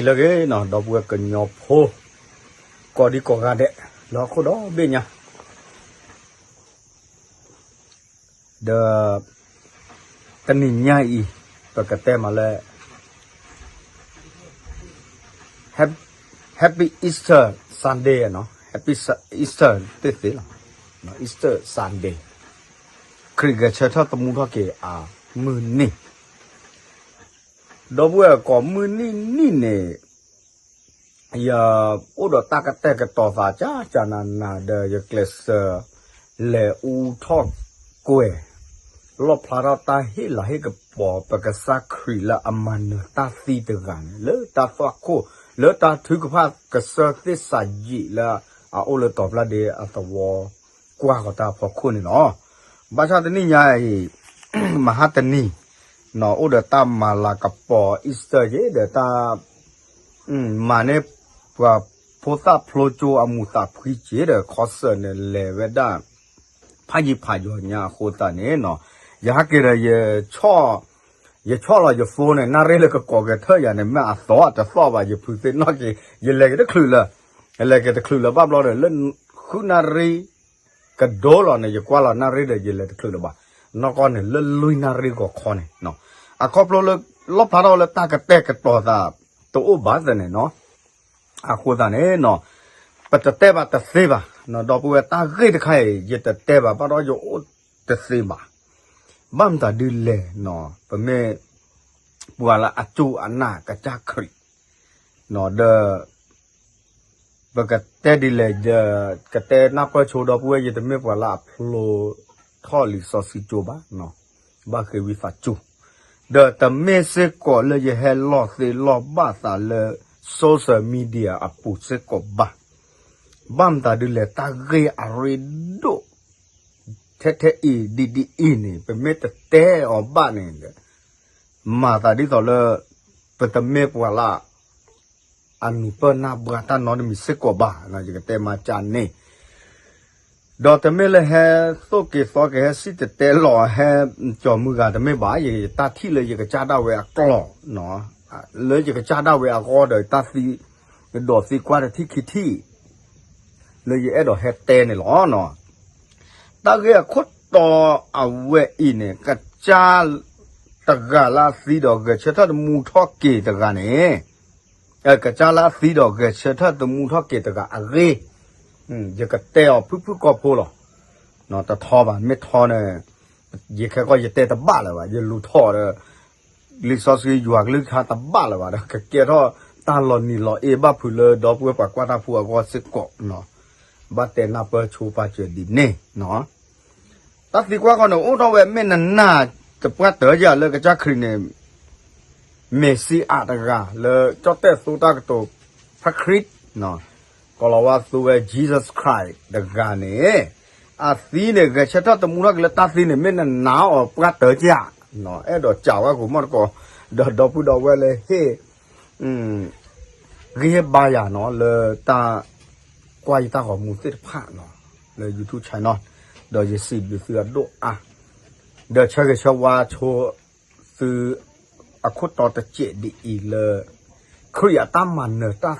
တဂ့ၤနီၤ ဒီပုၢ်ဝဲၢ်ကညီဖိ ကိးဒံကိးဂၤဒဲး လၢဟီၣ်ခိၣ်ဒီဘ့ၣ်ညါ ဒီး တနံၤညါအံၤ ပကတဲမးလၢ Happy Easter Sunday နီၤ Happy Easter သ့ၣ်သ့ၣ်လီၤ Easter Sunday ခရံာ်ဂဲၤဆၢထၢၣ်သမူထီၣ်က့ၤအမုၢ်နံၤ ဒီပုၢ်ဝဲၢ်ကိးမုၢ်နံၤနံၤန့ၣ် ယအိၣ်ဒီးတၢ်ကတဲာ်ကတီၤသးကၢ်ကၢ်နးနးဒီး ယကျဲးစၢးလဲၤအူထီၣ်ကွဲၤ လီၣ်ဖျါထီၣ်တၢ်ဟ့ၣ်လၤဟ့ၣ်ကပီၤ ပကစၢ်ခရံာ်လၢအမၤနၢၤတၢ်သံတဂၤန့ၣ် လၢတၢ်သွၣ်ခိၣ် လၢတၢ်ထုကဖၣ်ကစၢၢ်သ့ၣ်စၤယံးလၢအအိၣ်လၢတီၤပျၢ်ဒ့အသဝီ ကွၢ်ဃီၤတၢ်အဖီခိၣ်န့ၣ်လီၤ. ဘၣ်ဆၣ်တနံၤညါအံၤ မဟါတနံၤ အိၣ်ဒီးတၢ်မၤလၤကပီၤ Easter ယ့ၣ်ဒီးတၢ် မၤန့ၢ်ပှၤဖိသၣ်ဖျိကၠိအမူးသးဖှံက့ၤဒီး ခီစၢၣ်န့ၣ်လဲၤဝဲဒၣ် ဖးယံၤဖးယီၤညါအဃိသတးန့ၣ်နီၤ ယဟဲက့ၤဒီး ယဆီၣ်လီၤယ phone န့ၣ် နၣ်ရ့လၢကကိးကထၢၣ်ယၤန့ၣ် မ့ၢ်အသီတသီၣ်ဘၣ် ယဖုးသ့ၣ်နီၣ်က့ၤ ယလဲၤက့ၤတချုးလၢၤ ယလဲၤက့ၤတချုးလၢၤဘၣ်ဘျီဒီး လၢဃုနၣ်ရ့ ကဒိလီၤန့ၣ် ယကွၢ်လီၤနၣ်ရ့ဒီး ယလဲၤတချုးလၢၤဘၣ် နီၢ်ကီၢ်န့ၣ် လၢလွံၢ်နၣ်ရ့ဂီၤခီန့ၣ် အခီဖျိလၢ လီၣ်ဖျါထီၣ်လၢတၢ်ကတဲာ်ကတီၤသး တအိၣ်ဘၣ်သ့ၣ်န့ၣ်နီၤ အဃိသတးန့ၣ်နီၤ ပတတဲဘၣ်တသ့ဘၣ် ဒီပုၢ်ဝဲၢ်တၢ်ဂ့ၢ်တခါအံၤ ယတတဲဘၣ်ဘၣ်ဒီးယအိၣ်တသ့ဘၣ် ဘၣ်မတၤဒ်လဲၣ်နီၤ ပမ့ၢ် ပှၤလၢအစူၢ်အနာ်ကစၢ်ခရံာ် ဒီး ပကတဲဒ်လဲၣ်ဒီး ကတဲနၢ်ပၢၢ်ဆိဒီပုၢ်ဝဲၢ် ယတမ့ၢ်ပှၤလၢအဖျိထီၣ်လံာ်စီဆှံကၠိဘၣ် ဘၣ်ဃ့ဝံသးစူၤ ဒီးတမ့ၢ်စ့ၢ်ကီးလၢယဟဲလီၤသ့လီၤဘၣ်သးလၢ social media အပူၤစ့ၢ်ကီးဘၣ် ဘၣ်မတၤဒ်လဲၣ် တၢ်ဂ့ၢ်အရ့ဒိၣ် ထဲထဲအံၤဒ်ဒ်အံၤန့ၣ် ပမ့ၢ်တတဲအီၤဘၣ်န့ၣ် မၤသးဒ်သိးလၢ ပတမ့ၢ်ပှၤလၢ အနၢ်ပၢၢ်နၢ်ဘှါတၢ်နီတမံၤစ့ၢ်ကီးဘၣ် ယကတဲမၤကၢ်န့ၣ် ဒီးတမ့ၢ်လၢဟဲသိၣ်က့ၤသီက့ၤ ဟဲစံၣ်တဲၤတဲလီၤ ဟဲကၠီၤမုၢ်ဂၤတမ့ၢ်ဘၣ် ယတၢ်ထံၣ်လၢယကစၢ်ဒၣ်ဝဲအကျိာ် လၢယကစၢ်ဒၣ်ဝဲအဂီၢ်ဒီး တၢ်သံ ကဒီးသံကွၢ်တထံၣ်ခံထံၣ် လၢယအဲၣ်ဒိးဟဲတဲန့ၣ်လီၤ. တၢ်ဂ့ၢ်အခိၣ်တီအဝဲအံၤန့ၣ် ကစၢ်တဂၤလၢအသံဒီးဂဲၤဆၢထၢၣ်သမူထီၣ်က့ၤတဂၤန့ၣ် ကစၢ်လၢအသံဒီးဂဲၤဆၢထၢၣ်သမူထီၣ်က့ၤတဂၤအဂ့ၢ် ယကတဲအီၤဖုၣ်ဖုၣ်ကိာ်ဖိလီၤ. တထီဘၣ် မ့ၢ်ထီန့ၣ် ယခဲကီၢ်ယတဲတဘၣ်လၢၤဘၣ် ယလူၤထီၣ်ဒီး လံာ်စီဆှံယွၤကလုၢ်ကထါတဘၣ်လၢၤဘၣ်ဒီး ကကဲထီၣ်တၢ်လီၤနံၤလီၤအ့ဘၣ်ဖုးလၢဒီပုၢ်ဝဲၢ်ပှၤကွၢ်တၢ်ဖိအဂီၢ်စ့ၢ်ကီး ဘၣ်တဲနၢ်ပၢၢ်ဆိပာ်စၢၤဒ်န့ၣ် တၢ်သံကွၢ်ဃီန့ၣ် အိၣ်ထီၣ်ဝဲမ့ၢ်နနၢ် တပှၢ်တၢၢ်ယၤလၢကစၢ်ခရံာ်န့ၣ် မ့ၢ်စံးအါတဂၤလၢကၠီၣ်တဲၣ်သိတၢ်ကတိၤဖးခရံာ် ကိးလီၤဝဲသိဝဲ Jesus Christ တဂၤန့ၣ် အသံန့ၣ် ဂဲၤဆၢထၢၣ်သမူထီၣ်က့ၤလၢတၢ်သံန့ၣ် မ့ၢ်နနၢ်အီၤပှၢ်တၢၢ်ယၤ အဲၣ်ဒိးစံးဝဲကမီၣ်တကိး ဒီးဒီပုၢ်ဒီဝဲၢ်လၢဟ့ၣ် ဂ့ၢ်ဟ့ၣ်ဘါယၤနီၤ လၢတၢ်ကွၢ်ယတၢ်ဂီၤမူသ့ၣ်တဖၣ်နီၤ လၢ YouTube channel ဒီးယစံးဘျုးသုအဒိၣ်အါ ဒီးဆၢဂ့ၤဆၢဝါဆိသု အခိၣ်တီတစဲးဒ်အံၤလၢ ခရံာ်အတၢ်မၤနၢၤတၢ်သံ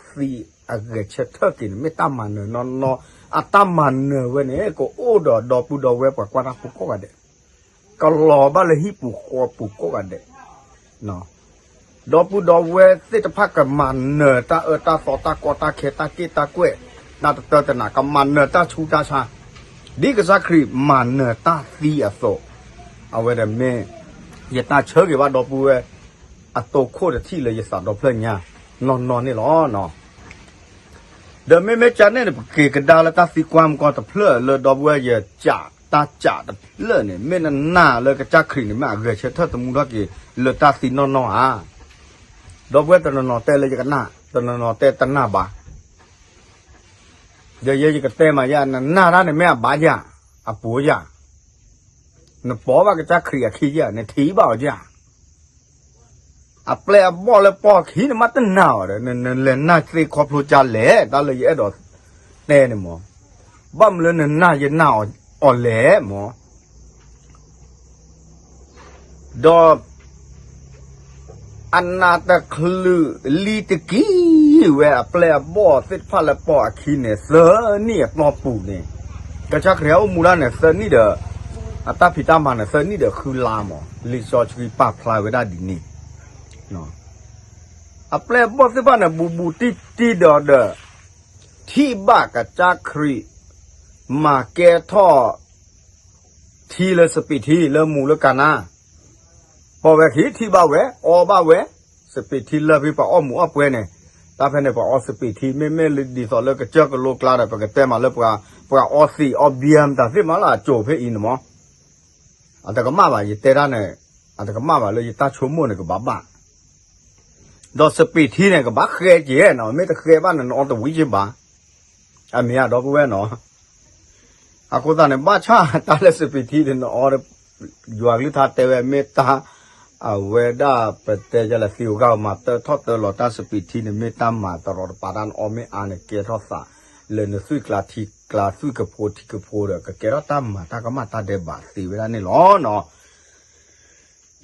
အဂဲၤဆၢထၢၣ်က့ၤန့ၣ် မ့ၢ်တၢ်မၤနၢၤနီၢ်နီၢ် အတၢ်မၤနၢၤဝဲန့ၣ် ကအိၣ်ဒီးဒီပုၢ်ဒီဝဲၢ်ပှၤကွၢ်တၢ်ဖိကိးဂၤဒဲး ကလီၤဘၣ်လၢဟံၣ်ပူၤဃီပူၤကိးဂၤဒဲး ဒီပုၢ်ဒီဝဲၢ်သ့ၣ်တဖၣ်ကမၤနၢၤတၢ်အၢတၢ်သီတၢ်ကီတၢ်ခဲတၢ်က့ၣ်တၢ်ကွဲၢ် တၢ်တတၢတနး ကမၤနၢၤတၢ်ဆူးတၢ်ဆါ ဒ်ကစၢ်ခရံာ်မၤနၢၤတၢ်သံအသိး အဝဲဒၣ်မ့ၢ် ယတၢ်ဆၢဂ့ၤဘၣ်ဒီပုၢ်ဝဲၢ် အတိခိၣ်တထံၣ်လၢယသးဒီဖျၢၣ်ညါ နီၢ်နီၢ်န့ၣ်လီၤ. ဒီးမ့မ့ၢ်ကန့ၣ်န့ၣ် ပက့ၤကဒါလၢတၢ်သံကွၢ်မကီတဖျၢၣ်လၢဒီပုၢ်ဝဲၢ်ယကးတၢ်ကးတဖျၢၣ်န့ၣ် မ့ၢ်နနၢ်လၢကစၢ်ခရံာ်န့ၣ် မ့ၢ်အဂဲၤဆၢထၢၣ်သမူထီၣ်က့ၤလၢတၢ်သံနီၢ်နီၢ်ဧါ. ဒီပုၢ်ဝဲၢ်တနီၤနီၤတဲလၢယကနၣ် တနီၤနီၤတဲတနၢ်ဘၣ် ဒီးယဲယကတဲမးယၤ နနၢ်တၢ်န့ၣ်မ့ၢ်အဘၣ်ယၤ အပူၤယၤ နပိာ်ဘၣ်ကစၢ်ခရံာ်အခံယၤ နထံၣ်ဘၣ်အီၤယၤ အပျဲၢ်အဘီၣ်လၢပီၢ်ခံနမ့ၢ်တနာ်အီၤဒီး နလဲၤနာ်သ့ခီဖျိကလဲၣ် တၢ်လၢယအဲၣ်ဒိးတဲန့ၣ်မး ဘၣ်မနုၤလၢနနာ်ယနာ်အီၤလဲၣ်မး ဒီး အနးတချုးလံတက့ၢ်ဝဲအပျဲၢ်အဘီၣ်သ့ၣ်တဖၣ်လၢပိာ်အခံန့ၣ် သၢနံၣ်အတီၢ်ပူၤန့ၣ်, ကစၢ်ခရံာ်ဟဲအိၣ်မူဒၣ်န့ၣ် သၢနံၣ်ဒီး အတၢ်ဖံးတၢ်မၤန့ၣ် သၢနံၣ်ဒီးဃုလါမး လံာ်စီဆှံပာ်ဖျါဝဲဒၣ်ဒ်န့ၣ်, အပျဲၢ်အဘီၣ်သ့ၣ်တဖၣ်န့ၣ် ဘူးဘူးတံၢ်တံၢ်ဒီးဒီး ထံၣ်ဘၣ်ကစၢ်ခရံာ် မၤကဲထီၣ် ထံလၢစပံးထံလၢမူလၢကၤနါ, ပိာ်ဝဲခံထံၣ်ဘၣ်ဝဲ အီဘၣ်ဝဲ, စပံးထံလၢဖဲပှၤအီၣ်မူးအီၣ်ပွဲန့ၣ်, တၢ်ဖဲန့ၣ်ပှၤအီစပံးထံ မ့မ့ၢ်ဒ်သိးလၢကစၢၢ်ကလိကျါဒီး ပကတဲမးလၢပှၤ ပှၤအီသံးအီဘံယၢ်မတၤသ့ၣ်မးလၢ အစိၤဖဲအံၤန့ၣ်မး, အတကမၣ်ဘၣ် ယတဲဒၣ်န့ၣ်, အတကမၣ်ဘၣ်လၢယတၢ်ဆိကမိၣ်န့ၣ်ကဘၣ်ဘၣ် ဒီးစပံးထံန့ၣ် ကဘၣ်ဃဲက့ၤနီၤ, မ့ၢ်တဃဲဘၣ်န့ၣ် နအီတဝံၤက့ၤဘၣ်, အမ့ၢ်အဒီပုၢ်ဝဲၢ်နီၤ, အဃိသတးန့ၣ် ဘၣ်ဆၣ်တၢ်လၢစပံးထံန့ၣ် နအီ, ယွၤကလုၢ်ကထါတဲဝဲမ့ၢ်တၢ်, အဝဲဒၣ်ပတဲယလဲၤသံဧိၤဂၤဧိၤမၤတၢထီၣ်တၢလီၤတၢ်စပံးထံန့ၣ် မ့ၢ်တၢ်မၤတရီတပါတၢ် နအီမ့ၢ်အါန့ၣ် ကဲထီၣ်သးလၢနသွံၣ်ကျါထံကျါ သွံၣ်ကဖိထံကဖိဒီး ကကဲထီၣ်တၢ်မၤတၢ်ကမၣ်တၢ်ဒဲးဘးသ့ဝဲဒၣ်န့ၣ်လီၤနီၤ.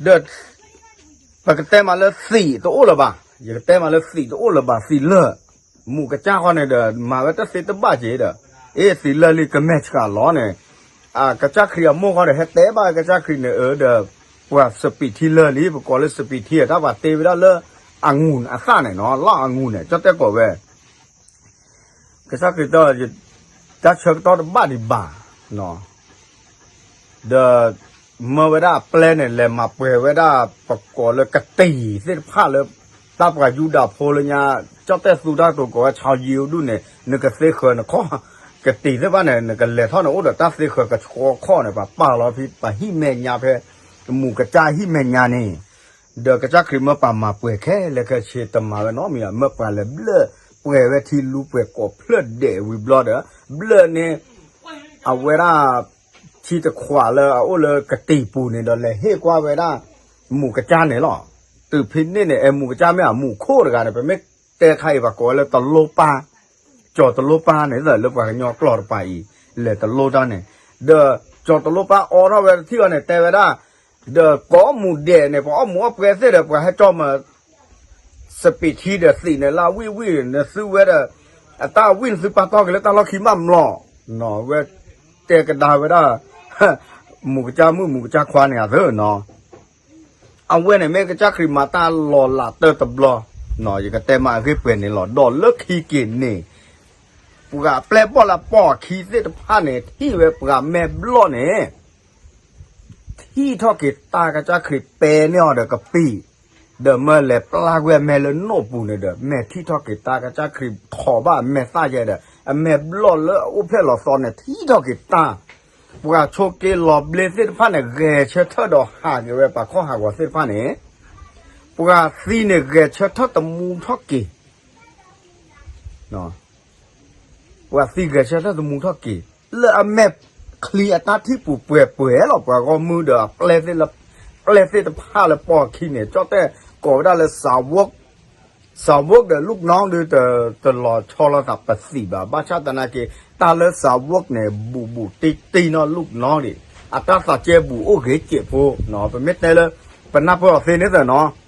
ဒီး ပကတဲမးလၢသံးတအိၣ်လၢၤဘၣ်, ယကတဲမးလၢသံးတအိၣ်လၢၤဘၣ် သံးလၢာ်, မူးကစၢ်ဃီန့ၣ်ဒီး မၤဝဲတသ့တဘၣ်က့ၤဒီး, အ့ သံးလၢာ်လံ ကမဲာ်ဆှးလီၤန့ၣ်, ကစၢ်ခရံာ်အမိၢ်ဃီဒီး ဟဲတဲဘၣ်ကစၢ်ခရံာ်န့ၣ် အၢ ဒီး ပှၤစပံးထံလၢာ်လံ ပကိးလၢစပံးထံ တၢ်ပှၤတ့ဝဲဒၣ်လၢ အငူၢ်အသၣ်န့ၣ်နီၤ, လီၢ်အငူၢ်န့ၣ် ကၠီၣ်တဲၣ်ကိးဝဲ ကစၢ်ခရံာ်တဲ တၢ်ဆၢကတီၢ်တဘၣ်ဒံးဘၣ်, ဒီး မၢဝဲဒၣ်အပျဲၢ်န့ၣ် လဲၤမၤပှဲၤဝဲဒၣ် ပကိးလၢကတံာ်သ့ၣ်တဖၣ်လၢ တၢ်ပှၤယူဒၤဖိလၢညါ ကၠီၣ်တဲၣ်သူတၢ်ကတိၤကိးဝဲ ဆါယံၤအဒူၣ်န့ၣ် နကသ့ဃၢၤနခီၣ်, ကတံာ်သ့ၣ်တဖၣ်န့ၣ် နကလဲၤထီၣ်န့ၣ် အိၣ်ဒီးတၢ်သ့ဃၢၤကဆှီခီၣ်န့ၣ် ပှၤပာ်လီၤဖဲ ပှၤဟံၣ်မဲာ်ညါဖဲ မူးကစၢ်ဟံၣ်မဲာ်ညါန့ၣ် ဒီးကစၢ်ခရံာ်မၢပှၤမၤပှဲၤခဲလၢာ်ခဲဆ့ တမၤဝဲနီတမံၤဘၣ်, မၢပှၤလဲၤဘျၢၣ်ပှဲၤဝဲထံလူပှဲၤကိးဖျၢၣ်ဒဲးဝံၤဘျီဒီး ဘျၢၣ်န့ၣ် အဝဲဒၣ် ထံတခွးလၢအအိၣ်လၢကတံာ်ပူၤန့ၣ်ဒီး လဲၤဟ့ၣ်ကွၢ်ဝဲဒၣ် မူးကစၢ်န့ၣ်လီၤ. တုၤဖဲန့ၣ်န့ၣ် အဲ မူးကစၢ်မ့ၢ်အမူးခိၣ်တဂၤန့ၣ် ပမ့ၢ်တဲခါအံၤ ပှၤကိးဝဲလၢတလိပၢ်, ကၠီၤတလိပၢ်န့ၣ် လၢပှၤကညီကျိာ်တပၤအံၤ လဲၤတလိတၢ်န့ၣ်, ဒီးကၠီၤတလိပၢ်အိးထီၣ်ဝဲတထံၣ်အီၤန့ၣ် တဲဝဲဒၣ် ဒီးကိးမူးဒဲးန့ၣ် ပှၤအီၣ်မူးအီၣ်ပွဲသ့ၣ်ဒီး ပှၤဟဲကၠီမၤ စပံးထံဒီးသံးန့ၣ် လၢအဝံၣ်ဝံၣ်န့ၣ် နသုဝဲဒီး အတၢ်ဝံၣ်န့ၣ် သုပာ်တီၢ်က့ၤလၢတၢ်လီၢ်ခံဘၣ်မျီ, ဝဲတဲကဒါဝဲဒၣ် မူးကစၢ်မုၣ်မူးကစၢ်ခွါန့ၣ်အသၢနီၤ. အဝဲန့ၣ်မ့ၢ်ကစၢ်ခရံာ်မၤတၢ်လီၤလးတၢ်တဘျီ, ယကတဲမးအဂ့ၢ်ပှဲၤန့ၣ်လီၤ. ဒီးလၢခံက့ၤန့ၣ် ပှၤအပျဲၢ်ဘီၣ်လၢအပိာ်အခံသ့ၣ်တဖၣ်န့ၣ် ထံၣ်ဝဲပှၤမဲာ်ဘျီၣ်န့ၣ် ထံၣ်ထီၣ်က့ၤတၢ်ကစၢ်ခရံာ်ပဲန့ၢ်အီၤဒီးကပံာ်, ဒီးမၢလဲၤပျၢ်ကွံာ်အမဲာ်လၢနိၣ်ပူၤန့ၣ်ဒီး မဲာ်ထံၣ်ထီၣ်က့ၤတၢ်ကစၢ်ခရံာ်ထီၣ်ဘၣ်အမဲာ်သၣ်ယဲဒီး အမဲာ်ဘျီၣ်လၢအအိၣ်ဖျဲၣ်လီၤသီန့ၣ် ထံၣ်ထီၣ်က့ၤတၢ်, ပှၤဆိးက့ၤလီၤဘျ့သ့ၣ်တဖၣ်န့ၣ် ဂဲၤဆၢထၢၣ်ဒီးဟးက့ၤဝဲပှၤခီၣ်ဟးဂီၤသ့ၣ်တဖၣ်န့ၣ်, ပှၤသံန့ၣ်ဂဲၤဆၢထၢၣ်တမူထီၣ်က့ၤ ပှၤသံဂဲၤဆၢထၢၣ်တမူထီၣ်က့ၤ, လၢအမဲာ်ချံအတၢ်ထံၣ်ပူၤပှဲၤပှဲၤလီၤ ပှၤဂီၢ်မုၢ်ဒီးအပျဲၢ်သ့ၣ်တဖၣ်လၢပိာ်အခံန့ၣ် ကၠီၣ်တဲၣ်ကိးဝဲဒၣ်လၢ စၤဝိကၣ်ဒီး လုၣ်နီၣ်ဒီး တလီၤဆီလိာ်သးပသံးဘၣ်, ဘၣ်ဆၣ်သနာ်က့ တၢ်လၢ စၤဝိကၣ်န့ၣ် ဘူးဘူးတံၢ်တံၢ်နီၣ် လုၣ်နီၣ်ဒီး အတၢ်သးကဲဘူးအိၣ်ဂ့ၤစဲးဖိ, ပမ့ၢ်တဲလၢ ပနၢ်ပၢၢ်အီၤသ့န့ၣ်သနီၤ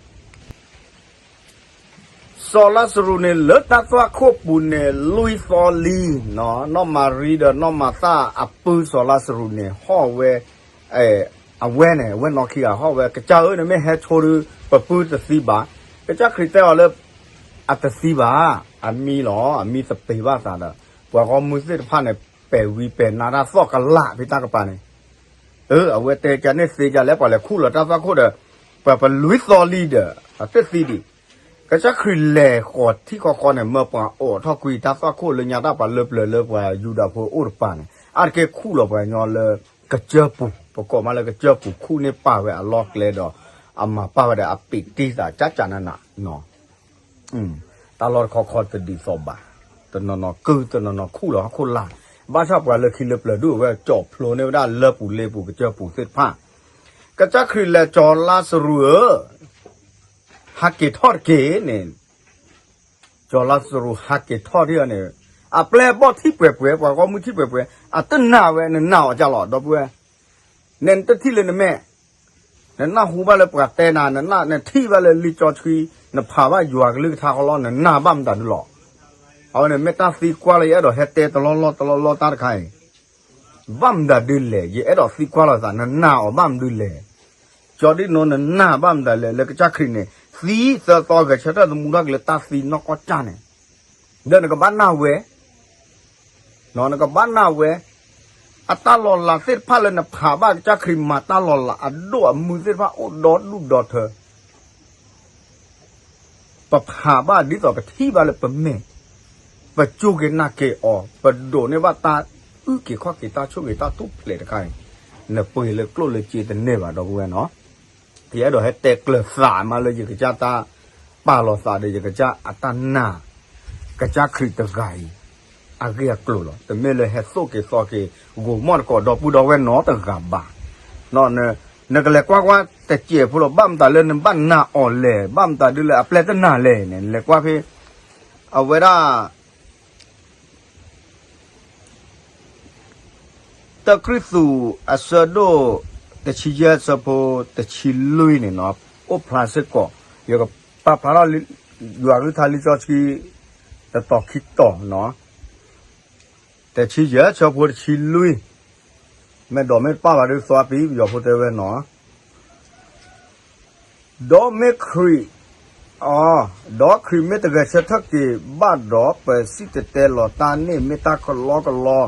စီၤလါစရူးန့ၣ် လၢတၢ်သွၣ်ခိၣ်ပူၤန့ၣ် လွံၢ်သီလံ, နီၢ်မၤရံဒီးနီၢ်မၤသၣ်အပုၢ်စီၤလါစရူးန့ၣ် ဟီၣ်ဝဲ, အဝဲန့ၣ် အဝဲနီၢ်ခံဂၤဟီၣ်ဝဲ ကစၢ်ဧၢ နမ့ၢ်ဟဲဆိဒီး ပပုၢ်တသံဘၣ်, ကစၢ်ခရံာ်တဲအီၤလၢ အတသံဘၣ်, အမံလီၤ အမံသပ့ၤဘၣ်သးဒီး ပှၤဂီၢ်မုၢ်သ့ၣ်တဖၣ်န့ၣ် ပဲာ်ဝံၤပဲာ်နါတၢ်သီၣ်ကလာ်ဖဲတၢ်ကပၤန့ၣ် အဝဲတဲကန့ၣ်သ့ကလဲၣ် ပှၤလဲၤခူၣ်လီၤတၢ်သွၣ်ခိၣ်ဒီး ပှၤပလွံၢ်သီလံဒီး အတသံဒံး, ကစၢ်ခရံာ်လဲၤဃီၤထံဃီဃီန့ၣ် မၢပှၤအိးထီၣ်ကွံာ်တၢ်သွၣ်ခိၣ်လၢညါတၢ်ပှၤလၢပျၢၤလၢပှၤယူဒၤဖိအိၣ်တပၤန့ၣ် အါတက့ၢ်ခူၣ်လီၤပှၤကညီလၢကစၢၢ်ပူၤ, ပကိးမးလၢကစၢၢ်ပူၤ ခူၣ်န့ၢ်ပာ်ဝဲအလီၢ်ကျဲဒီး အမၤပာ်ဝဲဒီးအပ့းတံၢ်သးကၢ်ကၢ်နးနး တၢ်လီၢ်တခီခီတဒ်သိးဘၣ်, တနီၤနီၤကုၢ် တနီၤနီၤခူၣ်လီၤဟီၣ်ခိၣ်လာ်, ဘၣ်ဆၣ်ပှၤလၢခံလၢပျၢၤဒိၣ်ဝဲ ကၠီၣ်ဖျိန့ၢ်ဝဲဒၣ်လၢပူၤလ့ပူၤကစၢၢ်ပူၤသ့ၣ်တဖၣ်, ကစၢ်ခရံာ်လဲၤ စီၤလါစရူးဧၢ, ဟးက့ၤထီၣ်တက့ၢ်န့ၣ်, စီၤလါစရူးဟးက့ၤထီၣ်ဒ်အံၤန့ၣ်, အပျဲၢ်အဘီၣ်ထံၣ်ပှဲၤပှဲၤ ပှၤဂီၢ်မုၢ်ထံၣ်ပှဲၤပှဲၤ အတနာ်ဝဲ နနာ်အီၤကၢ်လီၤ ဒီပုၢ်ဝဲၢ်, နဲနတထံၣ်လၢနမဲာ် နနၢ်ဟူဘၣ်လၢပှၤတဲနၤ, နနၢ်နထံၣ်ဘၣ်လၢလံာ်စီဆှံ, နဖးဘၣ်ယွၤကလုၢ်ကထါဃီလီၤ, နနာ်ဘၣ်မတၤဒုလီၤ. အဝဲန့ၣ်မ့ၢ်တၢ်သံကွၢ်လၢ ယအဲၣ်ဒိးဟဲတဲတလီၢ်လီၢ်တလီၢ်လီၢ်တၢ်တခါအံၤ, ဘၣ်မတၤဒုလဲၣ်, ယအဲၣ်ဒိးသံကွၢ်လိာ်သး, နနာ်အီၤဘၣ်မနုၤလဲၣ်. ကၠီဒ်နီၢ် နနာ်ဘၣ်မတၤလဲၣ် လၢကစၢ်ခရံာ်န့ၣ် သံသၢသီ ဂဲၤဆၢထၢၣ်သမူထီၣ်က့ၤလၢတၢ်သံနီၢ်ကီၢ်ကၢ်န့ၣ်, ဒီးနကဘၣ်နာ်ဝဲ နကဘၣ်နာ်ဝဲ, အတၢ်လီၤလးသ့ၣ်တဖၣ်လၢနဖးဘၣ်ကစၢ်ခရံာ်မၤတၢ်လီၤလးအဒိၣ်အမုၢ်သ့ၣ်တဖၣ်အိၣ်ဒီဒူၣ်ဒီထၢ, ပဖးဘၣ်ဒ်သိးပထံၣ်ဘၣ်လၢပမဲာ်, ပစူၢ်က့ၤနာ်က့ၤအီၤ, ပဒိးန့ၢ်ဘၣ်တၢ်အုၣ်က့ၤခီၣ်က့ၤတၢ်ဆိၣ်ဂ့ၤတၢ်ထူၣ်ဖျဲးတခါအံၤ, နပှ့ၤလၢကျိၣ်လၢစ့တန့ၢ်ဘၣ် ဒီပုၢ်ဝဲၢ်နီၤ. ယအဲၣ်ဒိးဟဲတဲကျၢၤသးမးလၢယကစၢ်တၢ်ပာ်လီၤသးဒီး ယကစၢ်အတၢ်နာ် ကစၢ်ခရံာ်တဂၤအံၤ အဂ့ၢ်အကျိၤလီၤ. တမ့ၢ်လၢဟဲသိၣ်က့ၤသီက့ၤ ဂိၤမီၣ်တကိးဒီပုၢ်ဒီဝဲၢ်နီတဂၤဘၣ်. နကလဲၤကွၢ်ကွၢ်တစဲးဖိလီၤ, ဘၣ်မတၤလၢနဘၣ်နာ်အီၤလဲၣ်, ဘၣ်မတၤဒုလၢအပျဲၢ်တနာ်လဲၣ်န့ၣ် နလဲၤကွၢ်ဖဲ အဝဲဒၣ် တၢ ကရံၣ်သူး အဆၢဒိၣ်တဆံယဲၢ် အဆၢဖိတဆံလွံၢ်န့ၣ်နီၤ, အိၣ်ဖျါစ့ၢ်ကီး, ယကပာ်ဖျါထီၣ် ယွၤကလုၢ်ကထါလံာ်စီဆှံ တတီၤခံတီၤနီၤ, တဆံယဲၢ် အဆၢဖိတဆံလွံၢ်, မ့ၢ်ဒိးမ့ၢ်တပာ်ဘၣ်ဒုးသွါပံၤ ပယီၤဖိတဲဝဲနီၤ. ဒီးမ့ၢ်ခရံာ်, ဒီးခရံာ်မ့ၢ်တဂဲၤဆၢထၢၣ်က့ၤဘၣ်ဒီး ပစံၣ်တဲၤတဲလီၤတၢ်န့ၣ် မ့ၢ်တၢ်ကလီကလီ,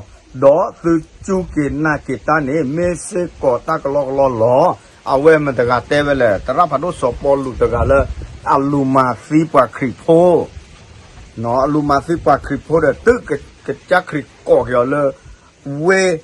ဒီးသုစူၢ်က့ၤနာ်က့ၤတၢ်န့ၣ် မ့ၢ်စ့ၢ်ကီးတၢ်ကလီကလီလီၤ. အဝဲမတၤတဂၤတဲဝဲလဲၣ်, သရၣ်ဖးဒိၣ်စီၤပီလူးတဂၤလၢ အလူၤမၤသံပှၤခရံာ်ဖိ အလူၤမၤသံပှၤခရံာ်ဖိဒီး တုၤကစၢ်ခရံာ်ကိးက့ၤအီၤလၢ ဝ့ၢ်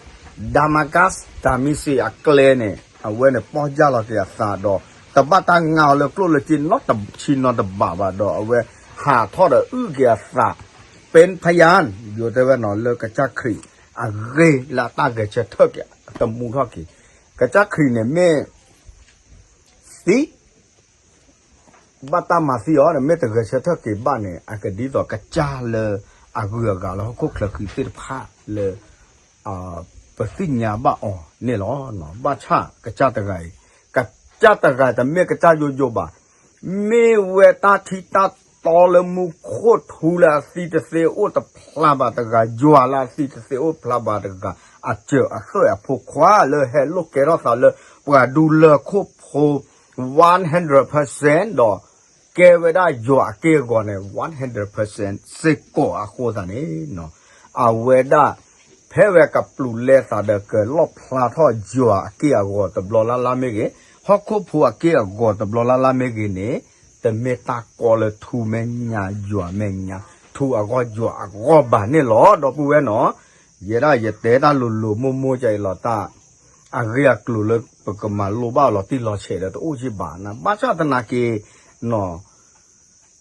ဒၤမးကး တၢ်မံစ့းအကျဲန့ၣ် အဝဲန့ၣ်ပီၢ်ယၢ်လီၤက့ၤအသးဒီး တဘၣ်တၢ်ငါအီၤလၢကျိၣ်လၢစ့နီတဆံနီတဘးဘၣ်ဒီး အဝဲဟးထီၣ်ဒီးအုၣ်က့ၤအသး ပ့ဖယၢၣ် ယိၤတဲဝဲနီၤ လၢကစၢ်ခရံာ်အဂ့ၢ်လၢအတၢ်ဂဲၤဆၢထၢၣ်က့ၤ တမူထီၣ်က့ၤ ကစၢ်ခရံာ်န့ၣ်မ့ၢ်သံ ဘၣ်တၢ်မၤသံအီၤန့ၣ် မ့ၢ်တဂဲၤဆၢထၢၣ်က့ၤဘၣ်န့ၣ် အကဒ်သိးကစၢ်လၢအဂုၤအဂၤလၢဟီၣ်ခိၣ်ချၢဃံသ့ၣ်တဖၣ်လၢ ပသ့ၣ်ညါဘၣ်အီၤန့ၣ်လီၤ. ဘၣ်ဆၣ်ကစၢ်တဂၤအံၤ, ကစၢ်တဂၤတမ့ၢ်ကစၢ်ယိယိဘၣ်. မ့ၢ်ဝဲတၢ်ထံတၢ်တီလၢမူခိၣ်ထူလၢအသံတသ့အိၣ်တဖျါဘၣ်တဂၤ, ယွၤလၢအသံတသ့အိၣ်ဖျါဘၣ်တဂၤ, အစၢၤအသွဲၣ်အဖိခွါလၢဟဲလိာ်ကဲထီၣ်သးလၢပှၤဒူလၢၢ်ခိၣ်ဖိ one hundred percent ဒီး ကဲဝဲဒၣ်ယွၤအက့ၢ်အဂီၤန့ၣ် one hundred percent စ့ၢ်ကီးအဃိသတးန့ၣ်, အဝဲဒၣ် ဖဲဝဲကပျူၤလဲသးဒီးကလီၣ်ဖျါထီၣ်ယွၤအက့ၢ်အဂီၤတဘျီလၢ်လၢ်မ့ၢ်ဂ့ၤ, ဟီၣ်ခိၣ်ဖိအက့ၢ်အဂီၤတဘျီလၢ်လၢ်မ့ၢ်ဂ့ၤန့ၣ်, တမ့ၢ်တၢ်ကီလၢထူမဲာ်ညါယွၤမဲာ်ညါ, ထူအဂီၢ်ယွၤအဂီၢ်ဘၣ်န့ၣ်လီၤ. ဒီပုၢ်ဝဲၢ်နီၤ, ယဲဒၣ်ယတဲတၢ်လိၤလိၤမိၢ်မိၢ်ကအံၤလီၤတၢ် အဂ့ၢ်အကျိၤလၢပကမၤလိဘၣ်လီၤတံၢ်လီၤဆဲးဒီးတအိၣ်က့ဘၣ်နၤ, ဘၣ်ဆၣ်သနာ်က့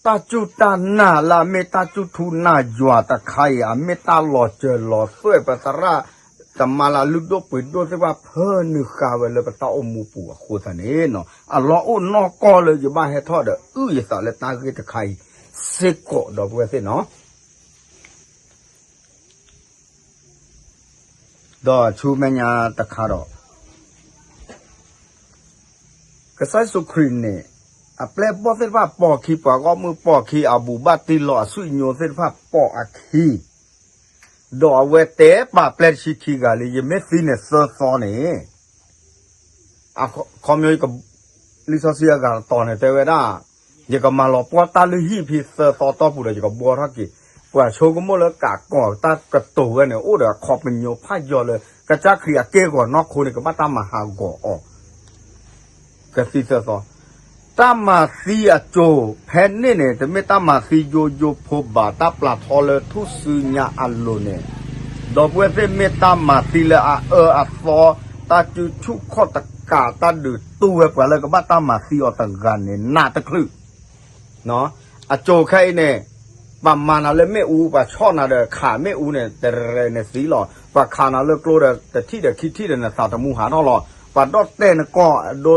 တၢ်စူၢ်တၢ်နာ်လၢအမ့ၢ်တၢ်စူၢ်ထူနာ်ယွၤတခါအံၤ အမ့ၢ်တၢ်လီၤစၢၤလီၤသွဲၣ် ပသရၣ်သမါလၢအလုၢ်ဒိၣ်ပှ့ၤဒိၣ်သ့ၣ်တဖၣ် ဖၢနုာ်ဃာ်ဝဲလၢပတၢ်အိၣ်မူပူၤအဃိသတးန့ၣ်, အလီၢ်အိၣ်နီၢ်ကီၢ်လၢယဘၣ်ဟဲထီၣ်ဒီးအုၣ်ယသးလၢတၢ်ဂ့ၢ်တခါအံၤစ့ၢ်ကီး ဒီပုၢ်ဝဲၢ်သ့ၣ်နီၤ. ဒီးဆူမဲာ်ညါတခါဒီး ကစၢ်ယ့ၣ်ၡူးခရံာ်န့ၣ် အပျဲၢ်အဘီၣ်သ့ၣ်တဖၣ်ပိာ်အခံ, ပှၤဂီၢ်မုၢ်ပိာ်အခံ, အဘူးဘၣ်တံၢ်လီၤအဆွေမျိုးသ့ၣ်တဖၣ်ပိာ်အခံ, ဒီးအဝဲတဲပာ်ပျဲၢ်တဆံခံဂၤလံ, ယမ့ၢ်သံန့ၣ်သၢသီန့ၣ် အခီပညီ လံာ်စီဆှံအဂၤတတီၤန့ၣ် တဲဝဲဒၣ်, ယကမၤလီၤပှီၢ်တၢ်လုၢ်ဟံၣ်ဖဲသၢသီတီၢ်ပူၤဒီး ယကဘှီထီၣ်က့ၤ, ပှၤဆိကမိၣ်လၢကးကီၤတၢ်ကတိၤဝဲန့ၣ် အိၣ်ဒီးအခီပညီဖးယံာ်လၢ ကစၢ်ခရံာ်အက့ၢ်အဂီၤနီၢ်ခိန့ၣ် ကဘၣ်တၢ်မၤဟးဂီၤအီၤ ကသံသၢသီ, တၢ်မၤသံအစိၤဖဲန့ၣ်န့ၣ် တမ့ၢ်တၢ်မၤသံယိယိဖိဘၣ်, တၢ်ပျၢ်ထီလၢထူၣ်စုညါအလိၤန့ၣ်, ဒီပုၢ်ဝဲၢ်သ့ၣ် မ့ၢ်တၢ်မၤသံလၢအအၢအသီ, တၢ်စုဆူၣ်ခီၣ်တကး, တၢ်ဒုးတူၢ်ဝဲပှၤလၢကဘၣ်တၢ်မၤသံအီၤတဂၤန့ၣ် နးတချုး အစိၤခဲအံၤန့ၣ် ပှၤမၤနၤလၢမ့ၣ်အူ, ပှၤဆီၣ်နၤဒီးခးမ့ၣ်အူန့ၣ် တရဲၣ်န့ၣ်သံလီၤ. ပှၤခးနၤလၢကျိဒီး တထံၣ်ဒီးခံထံၣ်ဒီး နသးတမူဟးထီၣ်လီၤ. ပှၤဒီၣ်တဲာ်နကီၢ်ဒိ,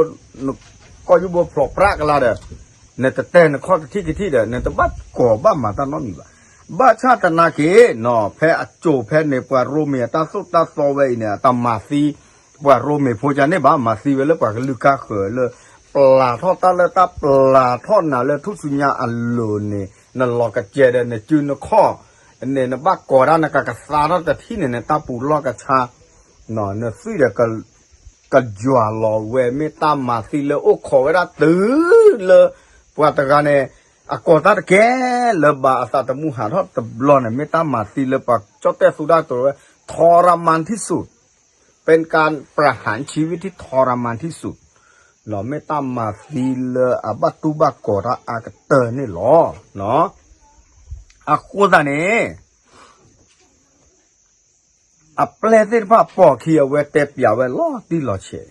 နကီၢ်ယူၢ်ဘိဖျိးပြးကလာ်ဒီး နတတဲာ်နခီၣ်တထံၣ်ခံထံၣ်ဒီး နတဘၣ်ကိးဘၣ်မၤတၢ်နီတမံၤဘၣ်. ဘၣ်ဆၣ်သနာ်က့ ဖဲအစိၤဖဲန့ၣ် ပှၤရိမ့ၤအတၢ်သိၣ်တၢ်သီဝဲအံၤန့ၣ် အတၢ်မၤသံ ပှၤရိမ့ၤဖိကန့ၣ်ဘၣ် မၤသံဝဲလၢပှၤကလုာ်ကါဃၢၤလၢ ပျၢ်ထီၣ်တၢ်လၢတၢ်ပျၢ်ထီၣ်နၤလၢထူၣ်စုညါအလိၤန့ၣ် နလီၤကစဲးဒီးနစုနခီၣ် န့ၣ် နဘၣ်ကိးတၢ်နကကသါထီၣ်တထံၣ်န့ၣ် နတၢ်ပူၤလီၢ်ကဆါ နသွံၣ်ဒီး ကယွၤလီၤဝဲ မ့ၢ်တၢ်မၤသံလၢအိၣ်ခိးဝဲဒၣ်တုၤလၢ ပှၤတဂၤန့ၣ် အကိးတၢ်တကဲလၢၤဘၣ် အသးတမူဟးထီၣ်တဘျီန့ၣ် မ့ၢ်တၢ်မၤသံလၢပှၤကၠီၣ်တဲၣ်သူတၢ်ကတိၤဝဲ ทรมานที่สุด เป็นการประหารชีวิตที่ทรมานที่สุด မ့ၢ်တၢ်မၤသံလၢအဘၣ်တူၢ်ဘၣ်ကိးတၢ်အါကတၢၢ်န့ၣ်လီၤ. အဃိသတးန့ၣ် အပျဲၢ်သ့ၣ်တဖၣ်ပိာ်ခံအဝဲတဲပျးဝဲလီၤတံၢ်လီၤဆဲး,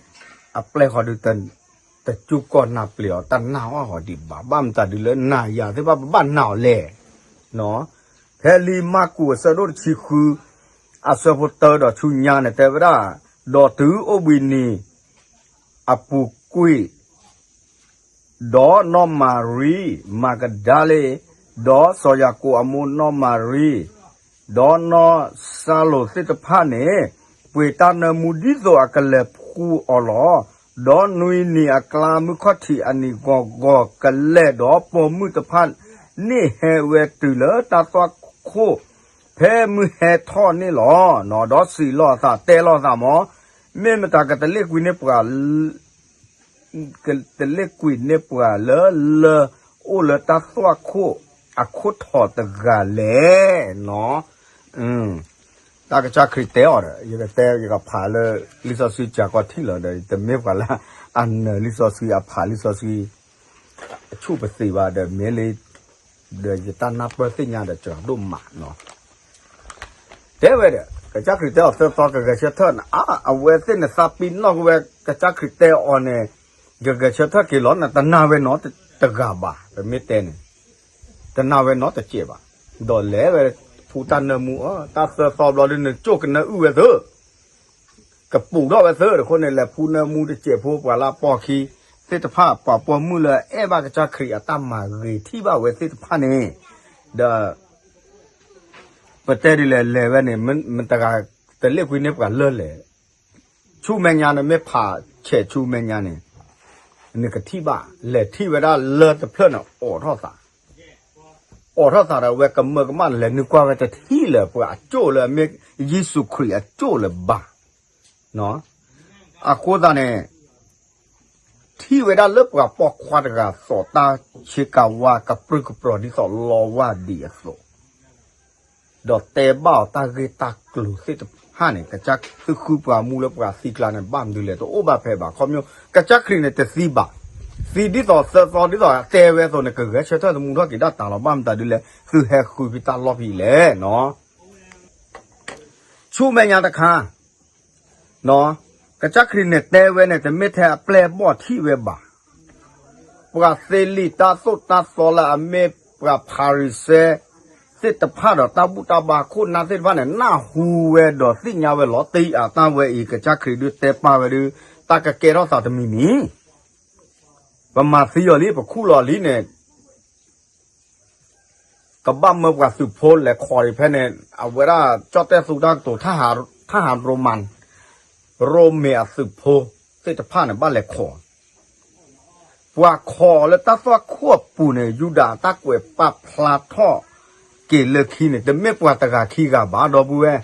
အပျဲၢ်ဃီဒုး တစူၢ်ကီၢ်နၢ်ပျံၤအီၤ တနာ်အီၤဃီဒံးဘၣ်, ဘၣ်မတၤဒုးလၢနၤယၤသ့ၣ်တဖၣ်ပဘၣ်နာ်အီၤလဲၣ်. ဖဲလံာ်မၢ်ကူးအဆၢဒိၣ်တဆံဃု အဆၢဖိတၢဒီးဆူညါန့ၣ် တဲဝဲဒၣ်, ဒီးတုၤအိၣ်ဘှံးနံၤအပူၤကွံာ် ဒီးနီၢ်မၤရံ မၤကဒၤလ့, ဒီးစီၤယၤကိာ်အမိၢ်နီၢ်မၤရံ, ဒီးနီၢ်စၤလိာ်သ့ၣ်တဖၣ်န့ၣ် ပှ့ၤတၢ်နၢမူဒ်သိးအကလဲၤဖှူအီၤလီၤ. ဒီးနွံနံၤအကျါ မုၢ်ခီၣ်ထံးအနံၤဂီၤဂီၤကလဲၤ, ဒီးပိာ်မုၣ်တဖၣ်န့ၣ်ဟဲဝဲတုၤလၢတၢ်သွၣ်ခိၣ် ဖဲမုၢ်ဟဲထီၣ်န့ၣ်လီၤ. ဒီးစံးလိာ်အသး တဲလိာ်အသးမး, မ့ၢ်မတၤကတလ့ၣ်ကွံာ်န့ၢ်ပှၤ ကတလ့ၣ်ကွံာ်န့ၢ်ပှၤလၢ လၢအိၣ်လၢတၢ်သွၣ်ခိၣ်အခိၣ်ထီၣ်တဂၤလဲၣ်. တၢ်ကစၢ်ခရံာ်တဲအီၤဒီး ယကတဲ ယကဖးလၢ လံာ်စီဆှံကၠၤကီၢ်ထံၣ်လီၤဒီး တမ့ၢ်ပှၤလၢအနၢၤလံာ်စီဆှံ အဖးလံာ်စီဆှံ အဆူၣ်ပသံးဘၣ်ဒီး မ့ၢ်လၢ ဒီးယတၢ်နၢ်ပၢၢ်သ့ၣ်ညါဒီး စှၤဒိၣ်မးနီၤ တဲဝဲဒီး ကစၢ်ခရံာ်တဲအီၤသၢသီ ကဂဲၤဆၢထၢၣ်န့ၣ် အါ အဝဲသ့ၣ်န့ၣ် သးပ့ၤနီၣ်က့ၤဝဲ ကစၢ်ခရံာ်တဲအီၤန့ၣ် ကဂဲၤဆၢထၢၣ်က့ၤလီၤန့ၣ် တနာ်ဝဲနီတဂၤဘၣ် ပမ့ၢ်တဲန့ၣ် တနာ်ဝဲနီတစဲးဘၣ်. ဒီးလဲၤဝဲ ဖှူတၢ်နၢမူအီၤ တၢ်သၢသီဘျီဒုး နကၠိၣ်ကနၢအုၣ်ဝဲသၢ ကပူၤထီၣ်ဝဲသၢတဃိန့ၣ် လဲၤဖှူနၢမူတစဲးဖိ ပှၤလၢအပိာ်ခံသ့ၣ်တဖၣ် ပှၤပိာ်မုၣ်လၢအအဲၣ်ဘၣ်ကစၢ်ခရံာ်အတၢ်မၤဂ့ၤထံၣ်ဘၣ်ဝဲသ့ၣ်တဖၣ်န့ၣ် ဒီး ပတဲဒ်လဲၣ်လဲၤဝဲန့ၣ် မတဂၤတလ့ၣ်ကွံာ်န့ၢ်ပှၤလၢလဲၣ် ဆူမဲာ်ညါန့ၣ် မ့ၢ်ဖးဆဲးဆူမဲာ်ညါန့ၣ် နကထံၣ်ဘၣ် လဲၤထံၣ်ဝဲဒၣ်လၢတဖျၢၣ်န့ၣ် အိးထီၣ်သး အိးထီၣ်သးဒီး အဝဲကမၢကမၣ်လဲၤနုာ်ကွၢ်ဝဲတထံၣ်လၢၤ ပှၤအကၠိၣ်လၢအမ့ၢ်ယ့ၣ်ၡူးခရံာ်အကၠိၣ်လၢၤဘၣ်. အဃိသတးန့ၣ် ထံၣ်ဝဲဒၣ်လၢပှၤပိာ်ခွါတဂၤ သိးတၢ်ဆ့ကၤဝါ ကပြုၢ်ကပြီၤဒ်သိးလီဝၢ်ဒံးအသိး ဒီးတဲဘၣ်အီၤတၢ်ဂ့ၢ်တၢ်ကျိၤသ့ၣ်တဖၣ်န့ၣ် ကစၢ်သုဃုပှၤမူလၢပှၤသံကျါန့ၣ် ဘၣ်မနုၤလဲၣ် တအိၣ်ဘၣ်ဖဲဘၣ် ခီဖျိ ကစၢ်ခရံာ်န့ၣ်တသံဘၣ်, သံဒ်သိးသၢသီဒ်သိးတဲဝဲအသိးန့ၣ် ကဂဲၤဆၢထၢၣ်သမူထီၣ်က့ၤဒၣ်တၢ်လီၤ ဘၣ်မတၤဒ်လဲၣ် သုဟဲဃုဖံတၢ်လီၢ်ဖံလဲၣ်နီၤ ဆူမဲာ်ညါတခါ ကစၢ်ခရံာ်န့ၣ်တဲဝဲန့ၣ် တမ့ၢ်ထဲအပျဲၢ်အဘီၣ်ထံၣ်ဝဲဘၣ်. ပှၤသ့လံာ်တၢ်သိၣ်တၢ်သီလၢအမ့ၢ်ပှၤဖၤရံၤၡဲသ့ၣ်တဖၣ်ဒီးတၢ်ဘူၣ်တၢ်ဘါခိၣ်နၢ်သ့ၣ်တဖၣ်န့ၣ် နၢ်ဟူဝဲဒီးသ့ၣ်ညါဝဲလီၤတံၢ်အတၢ်ဝဲအံၤ ကစၢ်ခရံာ်ဒုးတဲပာ်ဝဲဒုး တၢ်ကကဲထီၣ်သးတမံၤမံၤ ပမၤသံအီၤလံ ပခူၣ်လီၤလံန့ၣ် ကဘၣ်မၢပှၤသုးဖိလဲၤခိးအံၤဖဲန့ၣ် အဝဲဒၣ်ကၠီၣ်တဲၣ်သူတၢ်ကတိၤ ထၣ်ဟးရိမၤ ရိမ့ၤအသုးဖိသ့ၣ်တဖၣ်န့ၣ် ဘၣ်လဲၤခိး ပှၤခိးလၢတၢ်သွၣ်ခိၣ်အပူၤန့ၣ် ယူဒၤတၢ်ကွဲးပာ်ဖျါထီၣ်က့ၤလၢခံန့ၣ် တမ့ၢ်ပှၤတဂၤခံဂၤဘၣ် ဒီပုၢ်ဝဲၢ်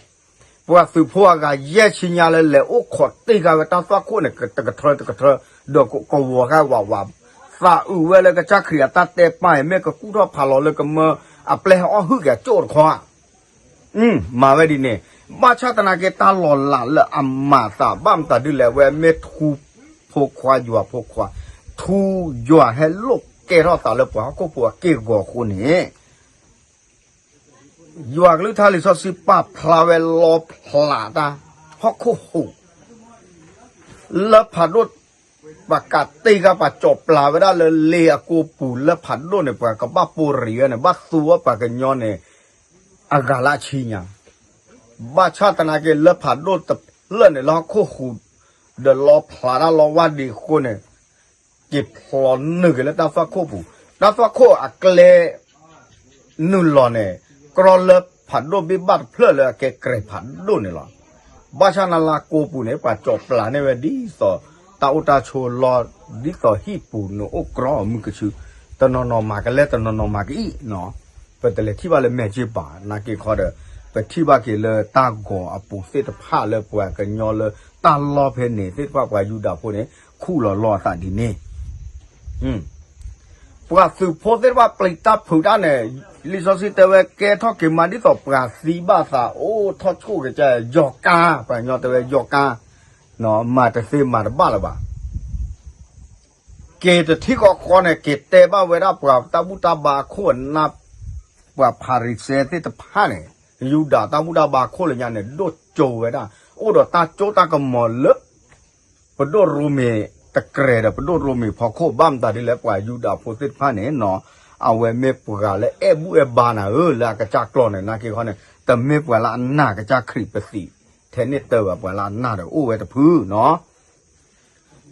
ပှၤသုးဖိအဂၤယဲၢ်ဆံညါလၢလဲၤအိၣ်ခိးတ့ၢ်ဃာ်ဝဲတၢ်သွၣ်ခိၣ်န့ၣ် တကထြၢတကထြၢ ဒီးကဝီၤဃာ်ဝးဝး သးအုးဝဲလၢကစၢ်ခရံာ်အတၢ်တဲပာ်အံၤ မ့ၢ်ကကူၣ်ထီၣ်ဖးလီၤလၢကမၢအပျဲၢ်ဟဲအီၣ်ဟုၣ်က့ၤအကၠိၣ်တခီဧါ မၤဝဲဒ်န့ၣ် ဘၣ်ဆၣ်သနာ်က့ တၢ်လီၤလးလၢအမၤသးဘၣ်မတၤဒ်လဲၣ် အဝဲမ့ၢ်ထူဖိခွါယွၤဖိခွါ, ထူယွၤဟဲလိာ်ကဲထီၣ်သးလၢပှၤဟီၣ်ခိၣ်ဖိအက့ၢ်အဂီၤအဃိန့ၣ် ယွၤကလုၢ်ကထါလံာ်စီဆှံပာ်ဖျါဝဲလီဖျးတၢ် ဟီၣ်ခိၣ်ဟူး လၢဖးဒိၣ် ပှၤကးတ့ၢ်ဃာ်ပှၤကၠီးပျၢ်ဝဲဒၣ်လၢလ့အကိပူၤ လၢဖးဒိၣ်န့ၣ် ပှၤကဘၣ်ပိာ်ရံးဝဲန့ၣ် ဘၣ်သူဝဲပှၤကညီန့ၣ် အဂၤလၢအဆံညါ, ဘၣ်ဆၣ်သနာ်က့ လၢဖးဒိၣ်တဖျၢၣ်န့ၣ် လၢဟီၣ်ခိၣ်ဟူး ဒီးလီဖျးတၢ်လီဝါဒံးအဃိန့ၣ် က့ၤဖျီနုာ်က့ၤလၢတၢ်သွၣ်ခိၣ်ပူၤ, တၢ်သွၣ်ခိၣ်အကျဲ နုာ်လီၤန့ၣ် ကြီလၢဖးဒိၣ်ဘ့ၣ်ဘၣ်တဖျၢၣ်လၢအကဲကြဲးဖးဒိၣ်န့ၣ်လီၤ. ဘၣ်ဆၣ်နလါကိပူၤန့ၣ် ပှၤကၠီၣ်ပျၢ်န့ၢ်ဝဲဒ်သိး တၢ်အိၣ်တၢ်ဆိးလီၢ် ဒ်သိးဟံၣ်ပူၤနအိၣ်ကြီမုၢ်ကဆူ တနီၤနီၤမၤကလဲၣ် တနီၤနီၤမၤကအံၣ်နီၤ. ပတလဲၤထံၣ်ဘၣ်လၢမဲာ်က့ၤဘၣ် နာ်က့ခီဒီး ပထံၣ်ဘၣ်က့ၤလၢတၢ်ဂီၤအပူၤသ့ၣ်တဖၣ်လၢပှၤကညီလၢတၢ်လီၢ်ဖဲန့ၣ်သ့ၣ်တဖၣ် ပှၤယူဒၤဖိန့ၣ် ခူၣ်လီၤလီၢ်အသးဒ်န့ၣ် ပှၤသုးဖိသ့ၣ်တဖၣ်ပျံၤတၢ်ဖုးတၢ်န့ၣ် လံာ်စီဆှံတဲဝဲကဲထီၣ်က့ၤမးဒ်သိးပှၤသံဘၣ်သး အိၣ်ထီၣ်ဆိၣ်က့ၤ ယီၤကါ ပှၤကညီတဲဝဲယီၤကါ မၤတသ့မၤတဘၣ်လၢၤဘၣ်. က့ၤတထံၣ်ဃီဃီန့ၣ် က့ၤတဲဘၣ်ဝဲဒၣ်ပှၤတၢ်ဘူၣ်တၢ်ဘါအခိၣ်အနၢ် ပှၤဖၤရံၤၡဲသ့ၣ်တဖၣ်န့ၣ် ယူဒၤတၢ်ဘူၣ်တၢ်ဘါအခိၣ်လၢညါန့ၣ် ဒိၣ်ကၠိဝဲဒၣ် အိၣ်ဒီးတၢ်စိတၢ်ကမီၤလၢ ပဒိၣ်ရိမ့ၤတကြဲးဒီး ပဒိၣ်ရိမ့ၤဖီခိၣ် ဘၣ်မတၤဒ်လဲၣ် ပှၤယူဒၤဖိသ့ၣ်တဖၣ်န့ၣ်နီၤ အဝဲမ့ၢ်ပှၤလၢအဲၣ်ဘူၣ်အဲၣ်ဘါနၤဧၢ လၢအကစၢ်ကျီၢ်န့ၣ် နာ်က့ခီန့ၣ် တမ့ၢ်ပှၤလၢအနာ်ကစၢ်ခရံာ်ပသံး ထဲန့ၣ်တၢ်ဘၣ် ပှၤလၢအနာ်ဒီးအိၣ်ဝဲတဖုနီၤ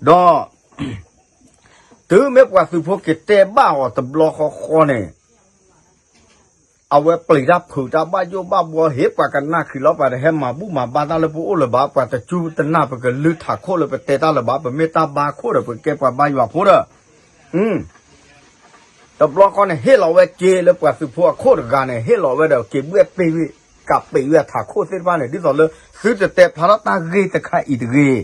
ဒီး တုၤမ့ၢ်ပှၤသုးဖိက့ၤတဲဘၣ်အီၤတဘျီဃီဃီန့ၣ် အဝဲပျံၤတၢ်ဖုးတၢ်ဘၣ်ယိၣ်ဘၣ်ဘှီ ဟ့ၣ်ပှၤကနၣ်ခရံာ်လီၤ ပှၤတဟဲမၤဘူၣ်မၤဘါတၢ်လၢပအိၣ်လၢၤဘၣ် ပှၤတစူတနၢ်ပကလုၢ်ထးခိၣ်လၢပတဲတၢ်လၢၤဘၣ် ပမ့ၢ်တၢ်ဘါခိၣ်ဒီး ပကဲပှၤဘါယွၤဖိဒီး တဘျီဃီန့ၣ် ဟ့ၣ်လီၤဝဲက့လၢပှၤသုးဖိအခိၣ်တဂၤန့ၣ် ဟ့ၣ်လီၤဝဲဒီးက့ၤဘှဲၣ်ပ့ၤဝံၤ ကးပံးဝံၤအထးခိၣ်သ့ၣ်တဖၣ်န့ၣ် ဒ်သိးလၢ သုတတဲဖျါထီၣ်တၢ်ဂ့ၢ်တခါအံၤတဂ့ၤ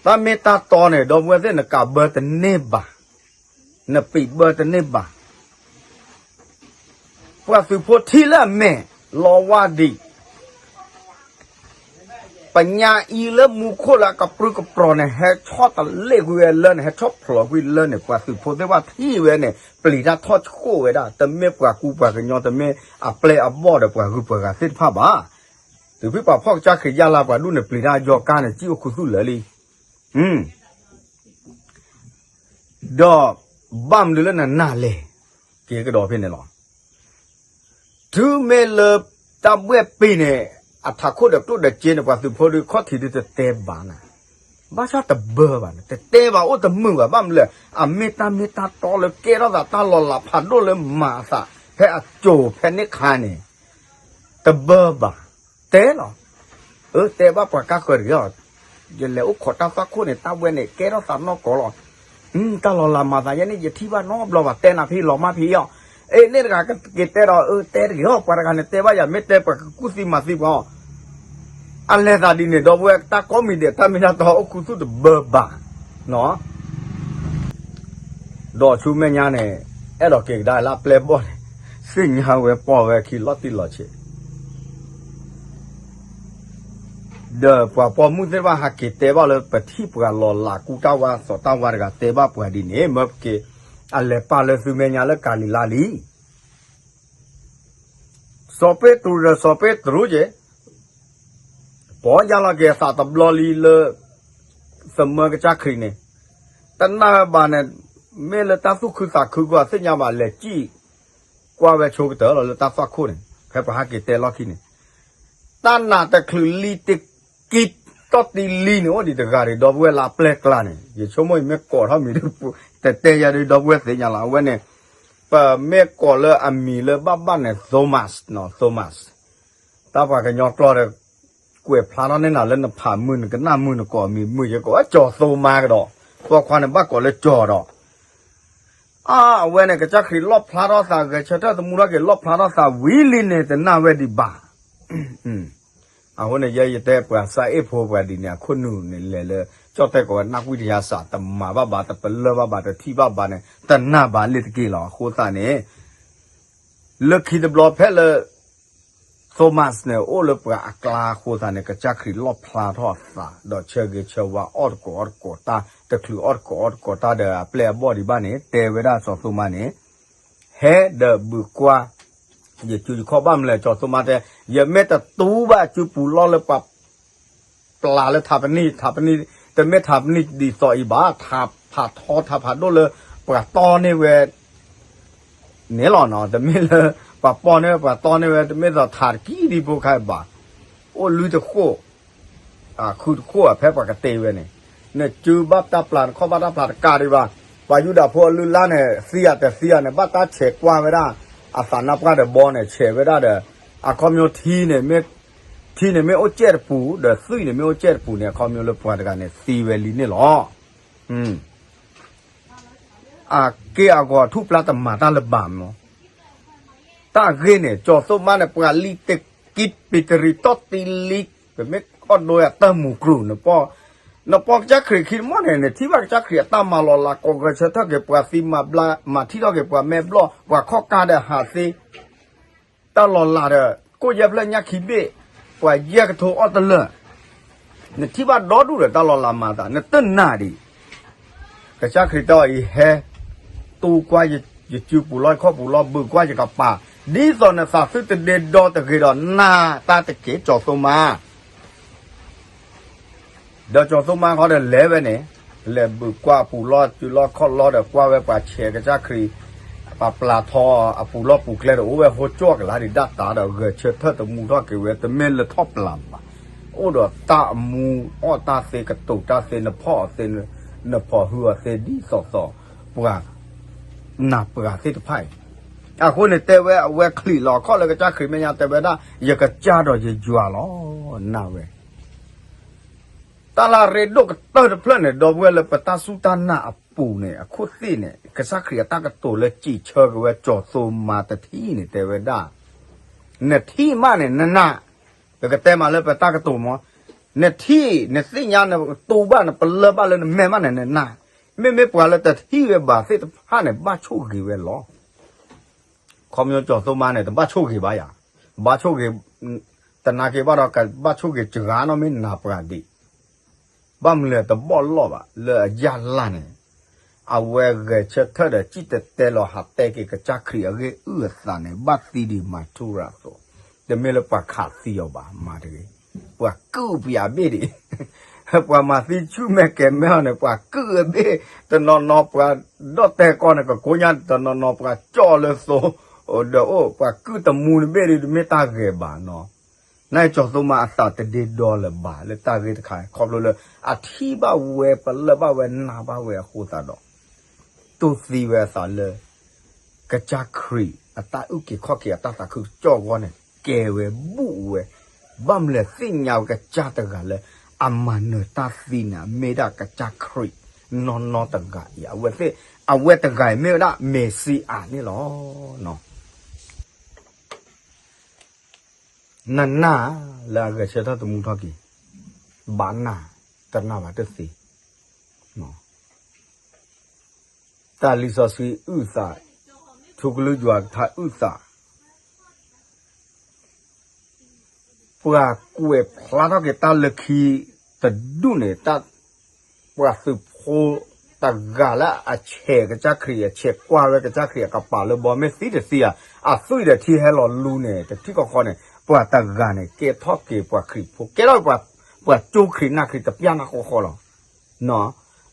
တၢ်မ့ၢ်တၢ်တီန့ၣ် ဒီပုၢ်ဝဲၢ်သ့ၣ် နကးဘၢတန့ၢ်ဘၣ်, နပံးဘၢတန့ၢ်ဘၣ်. ပှၤသုးဖိထံၣ်လၢအမဲာ် လီၤဝါဒံး, ပညါအံၤလၢမူခိၣ်လၢအကပြုၢ်ကပြီၤန့ၣ် ဟဲဆီၣ်တလ့ၣ်ကွံာ်ဝဲလၢန့ၣ် ဟဲဆီၣ်ဖျိးကွံာ်လၢန့ၣ် ပှၤသုးဖိသ့ၣ်တဖၣ်ထံၣ်ဝဲန့ၣ် ပျံၤတၢ်ထီၣ်ဆှိၣ်ဝဲဒၣ် တမ့ၢ်ပှၤကူပှၤကညီ တမ့ၢ်အပျဲၢ်အဘီၣ်ဒီးပှၤဂုၤပှၤဂၤသ့ၣ်တဖၣ်ဘၣ်. တုၤဖဲပှၤဖီၣ်ကစၢ်ခရံာ်ယါလါပှၤဒူၣ်န့ၣ် ပျံၤတၢ်ယီၤကါန့ၣ် စံၣ်အိၣ်ခူသူၣ်လၢာ်လံ. ဒီးဘၣ်မနုၤလၢနနာ်လဲၣ်, က့ၤကဒီးဖဲန့ၣ်လီၤ. တုၤမ့ၢ်လၢတၢ်ဘှဲၣ်ပ့ၤန့ၣ် အထးခိၣ်ဒီးကျိၣ်ဒီးစ့န့ၣ် ပှၤသုးဖိဒုးခီၣ်ထံးဒုးတတဲဘၣ်နၤ, ဘၣ်ဆၣ်တဘၣ်ဘၣ်န့ၣ် တတဲဘၣ်အိၣ်တမုာ်ဘၣ် ဘၣ်မနုၤလဲၣ် အမ့ၢ်တၢ်မ့ၢ်တၢ်တီလၢကဲထီၣ်သးတၢ်လီၤလးဖးဒိၣ်လၢမၤအသး ဖဲအစိၤဖဲန့ၣ်ခါန့ၣ် တဘၣ်ဘၣ်, တဲလီၤ. အၢ တဲဘၣ်ပှၤကါဃၢၤတဂ့ၤလီၤ. ယလဲၤအိၣ်ခိးတၢ်သွၣ်ခိၣ်န့ၣ် တၢ်ဝဲန့ၣ် ကဲထီၣ်သးနီၢ်ကီၢ်လီၤ. တၢ်လီၤလးမၤသးယဲန့ၣ် ယထံၣ်ဘၣ်နီတဘျီဘၣ် တဲနၤဖဲလီၤမၢ်ဖဲအီၤ. အ့ န့ၣ်တဂၤကက့ၤတဲဒီး အၢ တဲတဂ့ၤလီၤ ပှၤတဂၤန့ၣ်တဲဘၣ်ယၤ မ့ၢ်တဲပှၤကကူၣ်သံမၤသံပှၤအီၤ အလဲၤသးဒ်န့ၣ် ဒီပုၢ်ဝဲၢ် တၢ်ကိးမံၤဒဲး တၢ်မ့ၢ်တၢ်တီအိၣ်ခူသူၣ် တဘၣ်ဘၣ်. ဒီးဆူမဲာ်ညါန့ၣ် အဲၣ်ဒိးက့ၤကဒါလၢအပျဲၢ်အဘီၣ်န့ၣ် သ့ၣ်ညါဝဲပီၢ်ဝဲခံလီၤတံၢ်လီၤဆဲး ဒီးပှၤပိာ်မုၣ်သ့ၣ်တဖၣ်ဟးက့ၤတဲဘၣ်လၢ ပထံၣ်ပှၤလီၤလးကူတၢ်ဝါသိးတၢ်ဝါတဂၤတဲဘၣ်ပှၤဒ်န့ၣ် မၢပက့ၤ အလဲၤပာ်လၢသုမဲာ်ညါလၢကၤလံၤလါလံ စီၤပ့းတရူးဒီးစီၤပ့းတရူးက့ၤ ပီၢ်ယၢ်လီၤက့ၤအသးတဘျီလံလၢ သမၢကစၢ်ခရံာ်န့ၣ် တနာ်ဝဲဘၣ်န့ၣ် မ့ၢ်လၢတၢ်သူၣ်ခုသးခုကွၢ်သ့ၣ်ညါဘၣ် လဲၤစံၣ်ကွၢ်ဝဲဆိကတၢၢ်လီၤလၢတၢ်သွၣ်ခိၣ်န့ၣ် ဖဲပှၤဟးက့ၤတဲလီၢ်ခံန့ၣ် တၢ်နာ်တချုးလံတကံ တီၢ်တံလံန့ၣ် အိၣ်ဒံးတဂၤဒံး ဒီပုၢ်ဝဲၢ်လၢအပျဲၢ်ကျါန့ၣ် ယဆိကမိၣ်အံၤမ့ၢ်ကိးထီၣ်မံၤဒ် တတဲယၤဒ် ဒီပုၢ်ဝဲၢ်သ့ၣ်ညါလီၤ အဝဲန့ၣ် ပမ့ၢ်ကိးလၢအမံၤလၢဘၣ်ဘၣ်န့ၣ် Thomas နီၤ Thomas တၢ်ပှၤကညီကျိာ်ဒီး ကွဲးဖျါထီၣ်န့ၢ်နၤလၢနဖးမုၢ် နကနၣ်မုၢ် နကိးမံၤမုၢ် ယကိး ကၠီၤသိမါကဒီး ပိာ်ခွါန့ၣ်ဘၣ်ကိးလၢကၠီၤဒီး အဝဲန့ၣ် ကစၢ်ခရံာ်လီၣ်ဖျါထီၣ်သး ဂဲၤဆၢထၢၣ်သမူထီၣ်က့ၤ လီၣ်ဖျါထီၣ်သးဝံၤလံန့ၣ် တနာ်ဝဲဒံးဘၣ်. အဃိန့ၣ် ယဲယတဲပှၤစၢ်အ့ၣ်ဖိပှၤဒ်န့ၣ် အခိၣ်နူာ်န့ၣ်လဲၤလၢ ကၠီၣ်တဲၣ်ကိးဝဲနၢ်ကွံတယါစး တမၤဘၣ်ဘၣ် တပလၢၢ်ဘၣ်ဘၣ် တထံၣ်ဘၣ်ဘၣ်န့ၣ် တနာ်ဘၣ်လ့ၤတက့ၢ်လီၤ. အဃိသတးန့ၣ် လၢခံတဘျီဖဲလၢ Thomas န့ၣ် အိၣ်လၢပှၤအကျါအဃိသတးန့ၣ် ကစၢ်ခရံာ်လီၣ်ဖျါထီၣ်အသး ဒီးဆၢဂ့ၤဆၢဝါအီၣ်တကိးအီၣ်တကိးတၢ် တချုးအီၣ်တကိးအီၣ်တကိးတၢ်ဒီးအပျဲၢ်အဘီၣ်ဒံးဘၣ်န့ၣ် တဲဝဲဒၣ်စီၤသိမါန့ၣ် ဟဲဒီးဘုးကွၢ် ယစုယခီၣ်ဘၣ်မလဲၣ် စီၤသိမါတဲ ယမ့ၢ်တတူၢ်ဘၣ်စုပူၤလီၢ်လၢပှၤ ပျၢ်လၢထးပနံၣ် ထးပနံၣ် တမ့ၢ်ထးပနံၣ်ဒ်သိးအံၤဘၣ် ထးဖးထီထးဖးဒိၣ်လၢ ပှၤတီန့ၢ်ဝဲ န့ၣ်လီၤနီၤ တမ့ၢ်လၢ ပှၤပီန့ၢ်ဝဲ ပှၤတီန့ၢ်ဝဲ တမ့ၢ်သိးထးတကံဒံဖိခါဘၣ် အိၣ်လွံၢ်တခိၣ် ခုတခိၣ်ဖဲပှၤကတဲဝဲန့ၣ် နစုဘၣ်တၢ်ပျၢ် နခီၣ်ဘၣ်တၢ်ပျၢ်တကးဒံးဘၣ် ပှၤယူဒၤဖိအလုၢ်အလၢ်န့ၣ် သံဧါတသံဧါန့ၣ် ဘၣ်တၢ်ဆဲးကွၢ်ဝဲဒၣ် အသးနါပှၢ်ဒီးဘီန့ၣ် ဆဲးဝဲဒၣ်ဒီး အခီပညီထံန့ၣ် မ့ၢ် ထံန့ၣ်မ့ၢ်အိၣ်ကဲၣ်တပူၤ ဒီးသွံၣ်န့ၣ်မ့ၢ်အိၣ်ကဲၣ်တပူၤန့ၣ် အခီပညီလၢပှၤတဂၤန့ၣ်သံဝဲလံန့ၣ်လီၤ. အက့ၢ်အဂီၤထူၣ်ဖျါတမၤတၢ်လၢၤဘၣ်မး တၢ်ဂ့ၢ်န့ၣ် ကၠီၤသိမါန့ၣ် ပှၤလံတကံ ပံတရံးတီၢ်တံလံ, ပမ့ၢ်အီၣ်ဒိအတၢ်မူၤကြူၤ နပီၢ်, နပီၢ်ကစၢ်ခရံာ်ခံမီၢ်န့ၣ် နထံၣ်ဘၣ်ကစၢ်ခရံာ်အတၢ်မၤလီၤလး ကိးဂဲၤဆၢထၢၣ်က့ၤပှၤသံမၤဘျါ မၤထံၣ်ထီၣ်က့ၤပှၤမဲာ်ဘျီၣ် ပှၤခီၣ်ကါဒီးဟးသ့ တၢ်လီၤလးဒီး ကိၣ်ယဲၢ်ဖျၢၣ်ညၣ်ခံဘ့ၣ်, ပှၤယဲၢ်ကထိအီၣ်တလၢာ်, နထံၣ်ဘၣ်ဒီဒူၣ်ဒီးတၢ်လီၤလးမၤသး နတနာ်ဒံး ကစၢ်ခရံာ်တဲအီၤအံၤဟဲ, တူၢ်ကွၢ်ယစုပူၤလီၢ်ခီၣ်ပူၤလီၢ် ဘုးကွၢ်ယကပၤ, ဒ်သိးနသးသုတဒ့ဒီတဂ့ၤဒီး နာ်တၢ်တက့ၢ်ကၠီၤသိမါ ဒီးကၠီၤသိမါဃီဒီးလဲၤဝဲန့ၣ်, လဲၤဘုးကွၢ်အပူၤလီၢ်စုလီၢ်ခီၣ်လီၢ်ဒီးကွၢ်ဝဲပှၤဆဲးကစၢ်ခရံာ်, ပှၤပျၢ်ထီအပူၤလီၢ်ပူၤကျဲဒီး အိၣ်ဝဲဟိကၠီၣ်ကလါဒံးဒၣ်တၢ်ဒီး ဂဲၤဆၢထၢၣ်သမူထီၣ်က့ၤဝဲ တမ့ၢ်လၢထီၣ်ပျၢ်ဘၣ်, အိၣ်ဒီးတၢ်အမူအီၣ်တၢ်သ့ ကတိၤတၢ်သ့ နဖီၣ်အီၤသ့, နဖီၣ်ဟုအီၤသ့ ဒ်သိးသိး ပှၤ နၢ်ပှၤသ့ၣ်တဖၣ်အံၤ, အဃိန့ၣ်တဲဝဲအဝဲချံးလီၤခီၣ်လၢကစၢ်ခရံာ်မဲာ်ညါတဲဝဲဒၣ် ယကစၢ်ဒီးယယွၤလီၤ, နာ်ဝဲ တၢ်လၢအရ့ဒိၣ်ကတၢၢ်တဖျၢၣ်န့ၣ် ဒီပုၢ်ဝဲၢ်လၢပတၢ်စူၢ်တၢ်နာ်အပူၤန့ၣ် အခိၣ်သ့ၣ်န့ၣ် ကစၢ်ခရံာ်အတၢ်ကတိၤလၢစံးဆၢက့ၤဝဲကၠီၤသိမါတထံၣ်န့ၣ် တဲဝဲဒၣ်, နထံၣ်မးန့ၣ် နနာ်, ပကတဲမးလၢပတၢ်ကတိၤမး, နထံၣ် နသ့ၣ်ညါ နတူၢ်ဘၣ် နပလၢၢ်ဘၣ်လၢနမဲာ်မးန့ၣ် နနာ်, မ့မ့ၢ်ပှၤလၢတထံၣ်ဝဲဘၣ်သ့ၣ်တဖၣ်န့ၣ် ဘၣ်ဆိၣ်ဂ့ၤဝဲလီၤ. ခီဖျိကၠီၤသိမါန့ၣ် တဘၣ်ဆိၣ်ဂ့ၤဘၣ်ယၤ, ဘၣ်ဆိၣ်ဂ့ၤ, တနာ်က့ၤဘၣ်ဒီး ကဘၣ်ဆိၣ်ဂ့ၤစှၤနီၣ်မ့ၢ်နၢ်ပှၤဒံး, ဘၣ်မနုၤတဘီၣ်လီၢ်ဘၣ်လၢအယၢ်လၢ်န့ၣ်, အဝဲဂဲၤဆၢထၢၣ်ဒီး စံၣ်တဲၤတဲလီၤဟးတဲက့ၤကစၢ်ခရံာ်အဂ့ၢ်အုၣ်အသးန့ၣ် ဘၣ်သံဒံးမၤထူရၤအသိး, တမ့ၢ်လၢပှၤခးသံအီၤဘၣ် မၤတဂ့ၤ, ပှၤကုၢ်ပယးဘ့ၣ်ဒံး ပှၤမၤသံဆူၣ်မဲာ်ကဲၤမဲာ်အီၤန့ၣ် ပှၤကုၢ်အဘ့ၣ်, တနီၤနီၤပှၤဒီၣ်တဲာ်ကီၢ်န့ၣ် ကကိးညါ တနီၤနီၤပှၤကၠီၣ်လၢသိ, ဒီးအိၣ်ပှၤကုၢ်တမူတဘ့ၣ်ဒံး တမ့ၢ်တၢ်ဂ့ၤဘၣ်နီၤ, နာ်က့ ကၠီၤသိမါအသးတဒ့ဒီလၢၤဘၣ်လၢတၢ်ဂ့ၢ်တခါ ခီဖျိလၢ အထံၣ်ဘၣ်ဝဲ ပလၢၢ်ဘၣ်ဝဲ နာ်ဘၣ်ဝဲအဃိသတးဒီး တိၢ်သံဝဲအသးလၢ ကစၢ်ခရံာ်အတၢ်အုၣ်က့ၤခီၣ်က့ၤအတၢ်သးခုကစီၣ်အဂီၢ်န့ၣ် ကဲဝဲဘူးဝဲ, ဘၣ်မနုၤသ့ၣ်ညါဝဲကစၢ်တဂၤလၢ အမၤနၢၤတၢ်သံန့ၣ် မ့ၢ်ဒၣ်ကစၢ်ခရံာ်နီၢ်နီၢ်တဂၤအံၤ, အဝဲသ့ၣ်, အဝဲတဂၤအံၤမ့ၢ်ဝဲဒၣ် မဲာ်ဆံးအးန့ၣ်လီၤ. နနာ်လၢအဂဲၤဆၢထၢၣ်သမူထီၣ်က့ၤ, ဘၣ်နာ်, တနာ်ဘၣ်တသ့. တၢ်လံာ်စီဆှံအုၣ်သး, ထူကလုၢ်ယွၤကထါအုၣ်သး, ပှၤကွဲးဖျါထီၣ်က့ၤတၢ်လၢခံတဒူၣ်န့ၣ်, ပှၤသုးဖိတဂၤလၢအဆဲးကစၢ်ခရံာ် အဆဲးကွၢ်ဝဲကစၢ်ခရံာ်အကပၤလၢဘီမ့ၢ်သံတသံဧါ, အသွံၣ်ဒီးထံဟဲလီၤလူၤန့ၣ် တထံၣ်ဃီဃီန့ၣ် ပှၤတဂၤန့ၣ် ကဲထီၣ်က့ၤပှၤခရံာ်ဖိ, ကဲထီၣ်ပှၤ, ပှၤကၠိခရံာ်နၢ်ခရံာ်တပျၢ်နၢ်ဃီဃီလီၤ.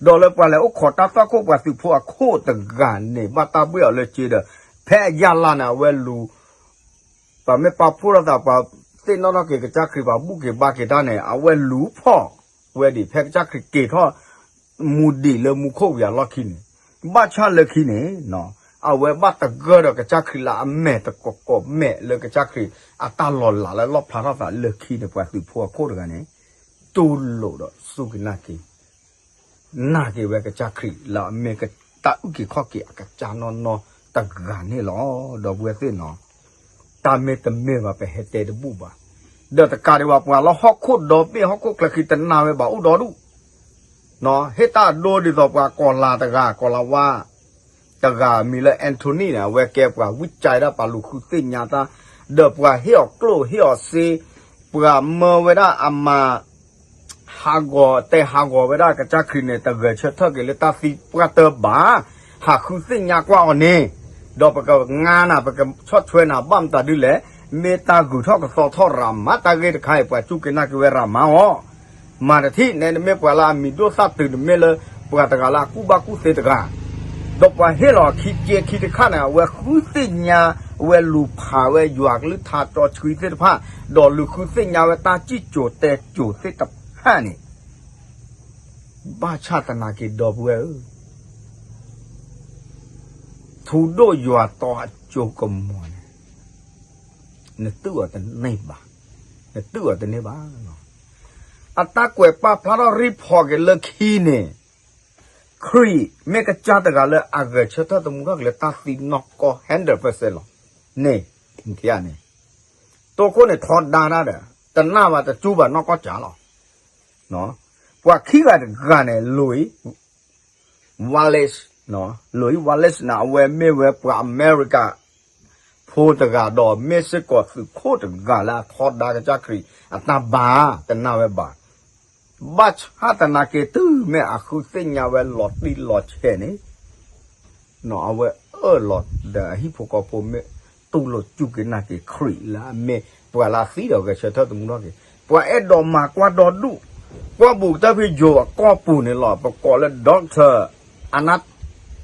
ဒီးလၢပှၤလဲၤအိၣ်ခိးတၢ်သွၣ်ခိၣ်ပှၤသုးဖိအခိၣ်တဂၤန့ၣ် ဘၣ်တၢ်ဘှ့ၣ်အီၤလၢစ့ဒီး ဖဲအယၢ်လၢ်န့ၣ် အဝဲလူၤ ပှၤမ့ၢ်ပာ်ဖှိၣ်ထီၣ်သး ပှၤသ့ၣ်နီၣ်ထီၣ်က့ၤကစၢ်ခရံာ် ပှၤဘူၣ်က့ၤဘါက့ၤတၢ်န့ၣ် အဝဲလူၤဖီၣ်ဝဲဒံး ဖဲကစၢ်ခရံာ်က့ၤထီၣ်မူဒံးလၢမူခိၣ်ဝံၤအလီၢ်ခံန့ၣ်, ဘၣ်ဆၣ်လၢခံန့ၣ် အဝဲဘၣ်သဂၢၢ်ဒီးကစၢ်ခရံာ်လၢအမဲာ်တကိးကိးမဲာ်လၢကစၢ်ခရံာ်အတၢ်လီၤလးလၢလီၣ်ဖျါထီၣ်သးလၢခံန့ၣ် ပှၤသုးဖိအခိၣ်တဂၤန့ၣ် တူၢ်လိာ်ဒီးစူၢ်က့ၤနာ်က့ၤ နာ်က့ၤဝဲကစၢ်ခရံာ်လၢအမ့ၢ်တၢ်အုၣ်က့ၤခီၣ်က့ၤအကစၢ်နီၢ်နီၢ်တဂၤန့ၣ်လီၤ. ဒီပုၢ်ဝဲၢ်သ့ၣ်နီၤ, တၢ်မ့ၢ်တမ့ၢ်ဘၣ် ပဟဲတဲတဘူၣ်ဘၣ်. ဒီးတကးဒံးဘၣ် ပှၤလၢဟီၣ်ခိၣ်ဒီဘ့ၣ် ဟီၣ်ခိၣ်ချၢခံတနာ်ဝဲဘၣ်အိၣ်ဒီဒူၣ် ဟ့ၣ်တၢ်အဒိဒ်သိးပှၤကီၤလၤတဂၤ ကီၤလၤဝါတဂၤ မံၤလၢ Anthony န့ၣ် အဝဲကဲပှၤဝံၣ်ကၠဲးဒၣ်ပှၤလူၤဃုသ့ၣ်ညါတၢ်, ဒီးပှၤဟ့ၣ်အီၤကျိၣ်ဟ့ၣ်အီၤစ့, ပှၤမၢဝဲဒၣ်အမၤ ဟးဂီၤတဲဟးဂီၤဝဲဒၣ်ကစၢ်ခရံာ်န့ၣ် တဂဲၤဆၢထၢၣ်က့ၤလၢတၢ်သံပှၢ်တၢၢ်ဘၣ်, ဟးဃုသ့ၣ်ညါကွၢ်အီၤန့ၣ်, ဒီးပကငါနၤ ပကဆီၣ်ထွဲနၤ ဘၣ်မတၤဒ်လဲၣ်, မ့ၢ်တၢ်ဂုၤထီၣ်ကသီထီၣ်ရၤမး တၢ်ဂ့ၢ်တခါအံၤ ပှၤစူၢ်က့ၤနာ်က့ၤဝဲရၤမးအီၤ မၤတထံၣ်န့ၣ် နမ့ၢ်ပှၤလၢအမံၤဒိၣ်သၣ်တုၤ နမ့ၢ်လၢပှၤတဂၤလၢအကူၣ်ဘၣ်ကူၣ်သ့တဂၤ, ဒီးပှၤဟ့ၣ်လီၤခံက့ခံတခါန့ၣ် အဝဲဃုသ့ၣ်ညါဝဲလူၤဖးဝဲယွၤကလုၢ်ကထါစီဆှံသ့ၣ်တဖၣ်, ဒီးလူၤဃုသ့ၣ်ညါဝဲတၢ်စံၣ်စိၤတဲစိၤသ့ၣ်တဖၣ်န့ၣ်, ဘၣ်ဆၣ်သနာ်က့ဒီပုၢ်ဝဲၢ်ဧၢ ထူဒိၣ်ယွၤတီၤအစိကမီၤန့ၣ် နတူၢ်အီၤတန့ၢ်ဘၣ်. နတုၢ်အီၤတန့ၢ်ဘၣ်. အတၢ်ကွဲးပာ်ဖျါထီၣ် report က့ၤလၢခံန့ၣ် ခရံာ်မ့ၢ်ကစၢ်တဂၤလၢအဂဲၤဆၢထၢၣ်သမူထီၣ်က့ၤလၢတၢ်သံနီၢ်ကီၢ် hundred percent လီၤ. န့ၣ်, န့ၣ်, တိခိၣ်န့ၣ်ထီဒါတၢ်ဒီး တနာ်ဘၣ်တစူဘၣ်နီၢ်ကီၢ်စၢ်လီၤ. ပှၤခံဂၤတဂၤန့ၣ် Louis Wallace, Louis Wallace န့ၣ် အဝဲမ့ၢ်ဝဲပှၤအမဲရကၤ ဖိတဂၤဒီး မ့ၢ်စ့ၢ်ကီးသုးခိၣ်တဂၤလၢအထီဒါကစၢ်ခရံာ်အတၢ်ဘါ တနာ်ဝဲဘၣ်. ဘၣ်ဆၣ်သနာ်က့ တုၤမ့ၢ်အဃုသ့ၣ်ညါဝဲလီၤတံၢ်လီၤဆဲးန့ၣ် အဝဲအၢၣ်လီၤဒီးအဟံၣ်ဖိဃီဖိမ့ၢ်တူၢ်လိာ်စူၢ်က့ၤနာ်က့ၤခရံာ်လၢအမ့ၢ်ပှၤလၢအသံဒီးဂဲၤဆၢထၢၣ်သမူထီၣ်က့ၤ, ပှၤအဲၣ်ဒိးမၤကွၢ်ဒီဒူၣ်, ကွၢ်ဘူးကတၢၢ်ဖဲယိၤအကီၢ်ပူၤန့ၣ်လီၤ. ပကိးလၢ Doctor အနၢ်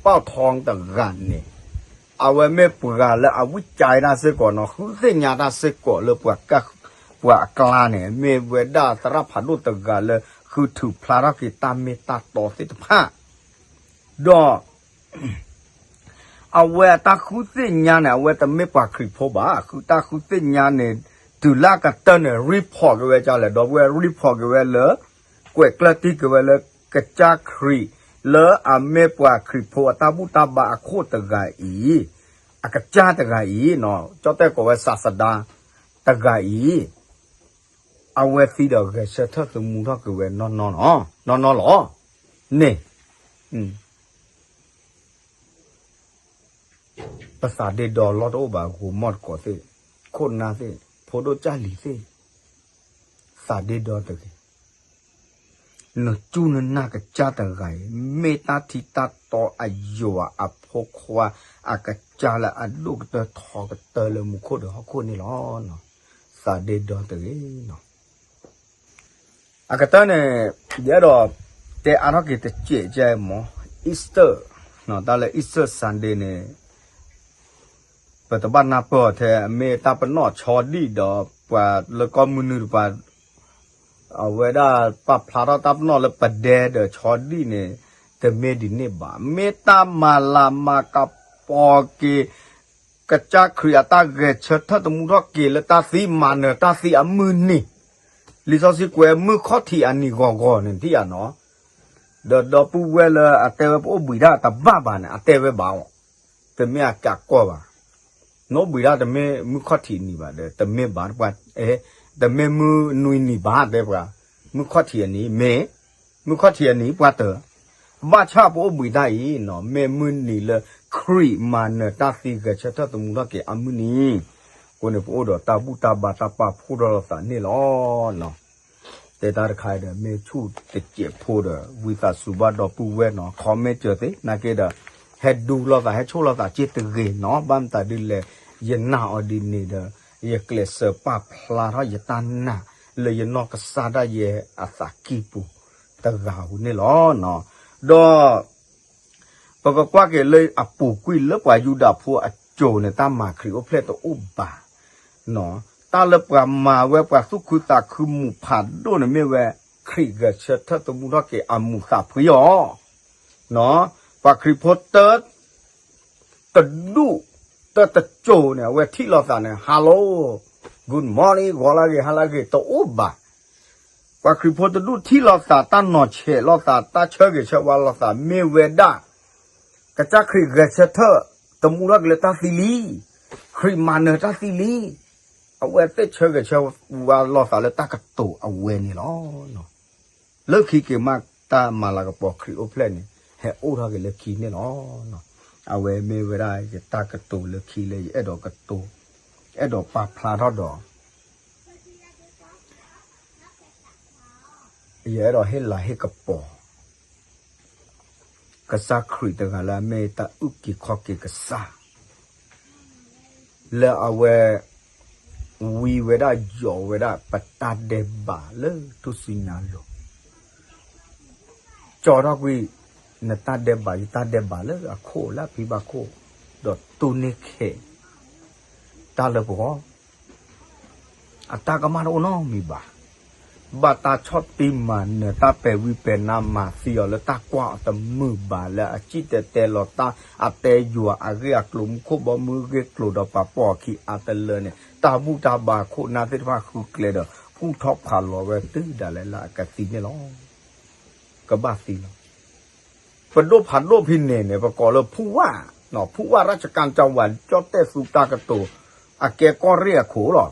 ပီၣ်ထီတဂၤန့ၣ် အဝဲမ့ၢ်ပှၤလၢအဝံၣ်ကၠဲတၢ်စ့ၢ်ကီးနီၤ, ဃုသ့ၣ်ညါတၢ်စ့ၢ်ကီးလၢပှၤက ပှၤအကျါန့ၣ် မ့ၢ်ဝဲဒၣ်သရၣ်ဖးဒိၣ်တဂၤလၢ ဃုထူၣ်ဖျါထီၣ်က့ၤတၢ်မ့ၢ်တၢ်တီသ့ၣ်တဖၣ်, ဒီး အဝဲအတၢ်ဃုသ့ၣ်ညါန့ၣ် အဝဲတမ့ၢ်ပှၤခရံာ်ဖိဘၣ်. ဃုတၢ်ဃုသ့ၣ်ညါန့ၣ် တုၤလၢအကတၢၢ်န့ၣ် report က့ၤဝဲဒ်လဲၣ်, ဒီပုၢ်ဝဲၢ် report က့ၤဝဲလၢ ကွဲးကျၢၢ်တံၢ်က့ၤဝဲလၢ ကစၢ်ခရံာ်လၢအမ့ၢ်ပှၤခရံာ်ဖိအတၢ်ဘူၣ်တၢ်ဘါအခိၣ်တဂၤအံၤ, အကစၢ်တဂၤအံၤ, ကၠီၣ်တဲၣ်ကိးဝဲ ဆၣ်သဒါ တဂၤအံၤ အဝဲသံဒီးဂဲၤဆၢထၢၣ်သမူထီၣ်က့ၤဝဲနီၢ်နီၢ်လီၤ, နီၢ်နီၢ်လီၤ. န့ၣ်, ပသးဒ့ဒီလီၢ်တအိၣ်ဘၣ်, ဂိၤမီၢ်တကိးသ့ၣ်, ခိၣ်နၢ်သ့ၣ်, ဖိဒိၣ်ကၢ်လံၤသ့ၣ်, သးဒ့ဒီတဂ့ၤ. နစူၢ်နနာ်ကစၢ်တဂၤအံၤ မ့ၢ်တၢ်ထံတၢ်တီအယွၤအဖိခွါ အကစၢ်လၢအဒိၣ်ကတၢၢ်ထီကတၢၢ်လၢမူခိၣ်ဒီးဟီၣ်ခိၣ်န့ၣ်လီၤ. သးဒ့ဒီတဂ့ၤ. အကတၢၢ်န့ၣ် ယအဲၣ်ဒိးတဲအါထီၣ်က့ၤတစဲးကဲမး, Easter, တၢ်လၢ Easter Sunday န့ၣ် ပတဘၣ်နၢ်ပၢၢ်အီၤထဲ မ့ၢ်တၢ်ပနီၣ်ဆီဒံၣ်ဒီး ပှၤလၢကီၢ်မုၢ်နုာ်တပၤ အဝဲဒၣ်ပာ်ဖျါထီၣ်တၢ်ပနီၣ်လၢပဒဲဒီးဆီဒံၣ်န့ၣ် တမ့ၢ်ဒ်န့ၣ်ဘၣ်. မ့ၢ်တၢ်မၤလၤမၤကပီၤက့ၤ ကစၢ်ခရံာ်အတၢ်ဂဲၤဆၢထၢၣ်သမူထီၣ်က့ၤလၢတၢ်သံမၤနၢၤတၢ်သံအမုၢ်နံၤ, လံာ်စီဆှံကွဲးမုၢ်ခီၣ်ထံးအနံၤဂီၤဂီၤန့ၣ် ထံၣ်ဧါနီၤ. ဒီးဒီပုၢ်ဝဲၢ်လၢအတဲဝဲပအိၣ်ဘှံးတၢ်တဘၣ်ဘၣ်န့ၣ် အတဲဝဲဘၣ်အီၤ, တမ့ၢ်အကးကီၢ်ဘၣ်. နအိၣ်ဘှံးတၢ်တမ့ၢ်မုၢ်ခီၣ်ထံးအနံၤဘၣ်ဒီး တမ့ၢ်ဘၣ်, တမ့ၢ်မုၢ်နွံနံၤဘၣ်တဲပှၤ, မုၢ်ခီၣ်ထံးအနံၤမ့ၢ်, မုၢ်ခီၣ်ထံးအနံၤ ပှၤတၢၢ်, ဘၣ်ဆၣ်ပအိၣ်ဘှံးတၢ်အံၤနီၤ မ့ၢ်မုၢ်နံၤလၢခရံာ်မၤနၢၤတၢ်သံဂဲၤဆၢထၢၣ်သမူထီၣ်က့ၤအမုၢ်နံၤ, အဃိန့ၣ်ပအိၣ်ဒီးတၢ်ဘူၣ်တၢ်ဘါတၢ်ပာ်ဖှိၣ်ထီၣ်လိာ်သးန့ၣ်လီၤ. တဲတၢ်တခါအံၤဒီး မ့ၢ်ဆူၣ်တစဲးဖိဒီး ဝံသးစူၤဘၣ်ဒီပုၢ်ဝဲၢ်နီၤ comment စၢၤသ့, နာ်က့ဒီး ဟဲဒူလိာ်သး ဟဲဆိၣ်လိာ်သးစ့ၢ်တဂ့ၤနီၤ. ဘၣ်မတၤဒ်လဲၣ်, ယနာ်အီၤဒ်န့ၣ်ဒီး ယကျဲးစၢးပာ်ဖျါထီၣ်ယတၢ်နာ် လၢယနီၢ်ကစၢ်ဒၣ်ယဲအသးကံၢ်ပူၤတဂၤဧိၤန့ၣ်လီၤ. ဒီး ပကကွၢ်က့ၤလၢအပူၤကွံာ်လၢပှၤယူဒၤဖိအစိၤန့ၣ် တၢ်မၤခရံာ်အိၣ်ဖျဲၣ်တအိၣ်ဘၣ်. တၢ်လၢပှၤမၤဝဲပှၤသူၣ်ခုသးခုမူးဖးဒိၣ်န့ၣ်မ့ၢ်ဝဲ ခရံာ်ဂဲၤဆၢထၢၣ်သမူထီၣ်က့ၤအမူးသးဖှံအီၤ, ပှၤခရံာ်ဖိတၢ တဒူၣ် တၢ်တစိၤန့ၣ် အဝဲထံၣ်လိာ်သးန့ၣ် hello, good morning, ဂီၤလၢဂ့ၤ ဟါလၢဂ့ၤ တအိၣ်ဘၣ်. ပှၤခရံာ်ဖိတဒူၣ်ထံၣ်လိာ်သး တၢ်နီၤဆဲးလိာ်သး တၢ်ဆၢဂ့ၤဆၢဝါလိာ်သး မ့ၢ်ဝဲဒၣ် ကစၢ်ခရံာ်ဂဲၤဆၢထၢၣ် သမူထီၣ်က့ၤလၢတၢ်သံလံ, ခရံာ်မၤနၢၤတၢ်သံလံ, အဝဲသ့ၣ်ဆၢဂ့ၤဆၢဝါလိာ်သးလၢတၢ်ကတိၤအဝဲန့ၣ်လီၤ. လၢခံက့ၤမး တၢ်မၤလၤကပီၤခရံာ်အိၣ်ဖျဲၣ်န့ၣ် ဟဲအိၣ်ထီၣ်က့ၤလၢခံန့ၣ်လီၤ. အဝဲမ့ၢ်ဝဲဒၣ်ယတၢ်ကတိၤလၢခံလၢယအဲၣ်ဒိးကတိၤ, အဲၣ်ဒိးပာ်ဖျါထီၣ်ဒီး ယအဲၣ်ဒိးဟ့ၣ်လၤဟ့ၣ်ကပီၤ ကစၢ်ခရံာ်တဂၤလၢအမ့ၢ်တၢ်အုၣ်က့ၤခီၣ်က့ၤကစၢ် လၢအဝဲ ဝံဝဲဒၣ်ယိးဝဲဒၣ်ပတၢ်ဒဲးဘးလၢထူၣ်စုညါအလိၤ, ကၠီထီၣ်ကွံာ် နတၢ်ဒဲးဘး ယတၢ်ဒဲးဘးလၢအခိၣ်လၢအဖံဘၣ်ခိၣ်, ဒီးတူၢ်န့ၢ်ခဲး တၢ်လၢပဂီၢ် အတၢ်ကမၣ်တအိၣ်နီတမံၤဘၣ်. ဘၣ်တၢ်ဆီၣ်တံၢ်မၤနၢၤတၢ်ပဲာ်ဝံပဲာ်နါမၤသံအီၤလၢတၢ်ကွၢ်အီၤတမုာ်ဘၣ်လၢအစံၣ်တဲၤတဲလီၤတၢ် အတဲယွၤအဂ့ၢ်အကျိၤမူခိၣ်ဘီမုၢ်ဂ့ၢ်ကျိၤဒီးပှၤပိာ်အခံအါတလၢန့ၣ် တၢ်ဘူၣ်တၢ်ဘါခိၣ်နၢ်သ့ၣ်တဖၣ်ဃုကျဲဒီး ကူၣ်ထီၣ်ဖးလီၤဝဲတုၤဒၣ်လဲာ်လၢအကသံန့ၣ်လီၤ. ကဘၣ်သံလီၤ. ပဒိၣ်ဖးဒိၣ်ဖဲန့ၣ်န့ၣ် ပကိးလၢဖူဝၣ်, ဖူဝၣ် ရၢၡကၣ်တၢ်ဝၤ ကၠီၣ်တဲၣ်သူတၢ်ကတိၤ အကဲကီၢ်ရ့ၣ်အခိၣ်လီၤ.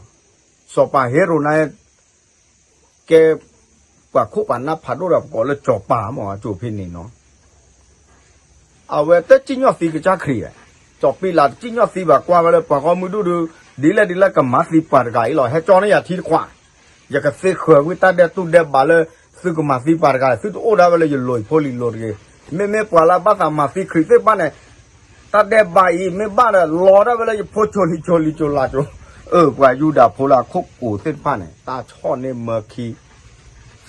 စီၤပၤဟ့ရိၤန့ၣ် ကဲ ပှၤခိၣ်ပှၤနၢ်ဖးဒိၣ်ဒီး ပကိးလၢစီၤပၤမ့ၢ် အကၠိဖဲန့ၣ်နီၤ အဝဲတစံၣ်ညီၣ်သံကစၢ်ခရံာ်, စီၤပံလးတစံၣ်ညီၣ်သံဘၣ် ကွၢ်ဝဲလၢပှၤဂီၢ်မုၢ်ဒူၣ်ဒုး ဒ်လဲၣ်ဒ်လဲၣ်ကမၤသံပှၤတဂၤအံၤလီၤ. ဟဲကၠီန့ၢ်ယၤထံတခွး, ယကသ့ဃၢၤဝံၤတၢ်ဒဲးတူၢ်ဒဲးဘးလၢ သုကမၤသံပှၤတဂၤ သုတအိၣ်ဒၣ်ဝဲလၢယလိၤယဖိလံၤလိၤတဂ့ၤ. မ့မ့ၢ်ပှၤလၢအဘၣ်သးမၤသံခရံာ်သ့ၣ်တဖၣ်န့ၣ် တၢ်ဒဲးဘးအံၤ မ့ၢ်ဘၣ်ဒီး လီၤဒၣ်ဝဲလၢယဖိကၠိလံၤကၠိလံၤကၠိလးကၠိ, အၢ ပှၤယူဒၤဖိလၢအခိၣ်ကိၤသ့ၣ်တဖၣ်န့ၣ် တၢ်ဆီၣ်န့ၢ်မၢခံ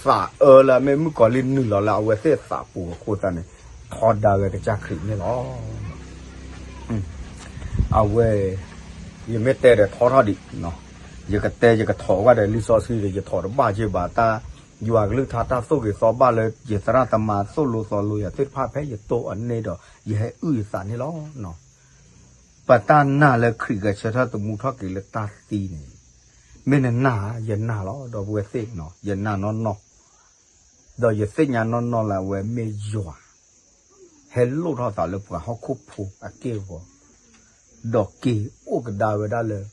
သးအၢလၢအမ့ၢ်မုၣ်ကီၤလံၢ်နုာ်လီၤလၢအဝဲသ့ၣ်သးပူၤအဃိသတးန့ၣ် ထီဒါဝဲကစၢ်ခရံာ်န့ၣ်လီၤ. အဝဲ ယမ့ၢ်တဲဒီးထီထီၣ်ဒံး, ယကတဲယကထီၣ်ဝဲဒီးလံာ်စီဆှံဒီး ယထီၣ်တဘၣ်က့ဘၣ် တၢ်ယွၤကလုၢ်ကထါတၢ်သိၣ်ဂ့ၤသီဘၣ်လၢ ယသရၣ်သမါသိၣ်လိသီလိယၤသ့ၣ်တဖၣ် ဖဲယတိၢ်အန့ၢ်ဒီး ယဟဲအုၣ်ယသးန့ၣ်လီၤ. ပတၢ်နာ်လၢခရံာ်ဂဲၤဆၢထၢၣ်သမူထီၣ်က့ၤလၢတၢ်သံန့ၣ် မ့ၢ်နနာ်ဧါ, ယနာ်လီၤ ဒီပုၢ်ဝဲၢ်သ့ၣ်, ယနာ်နီၢ်နီၢ်, ဒီးယသ့ၣ်ညါနီၢ်နီၢ်လၢအဝဲမ့ၢ်ယွၤ ဟဲလိၣ်ထီၣ်သးလၢပှၤဟီၣ်ခိၣ်ဖိအက့ၢ်အဂီၤ, ဒီးက့ၤအိၣ်ကဒါဝဲဒၣ်လၢ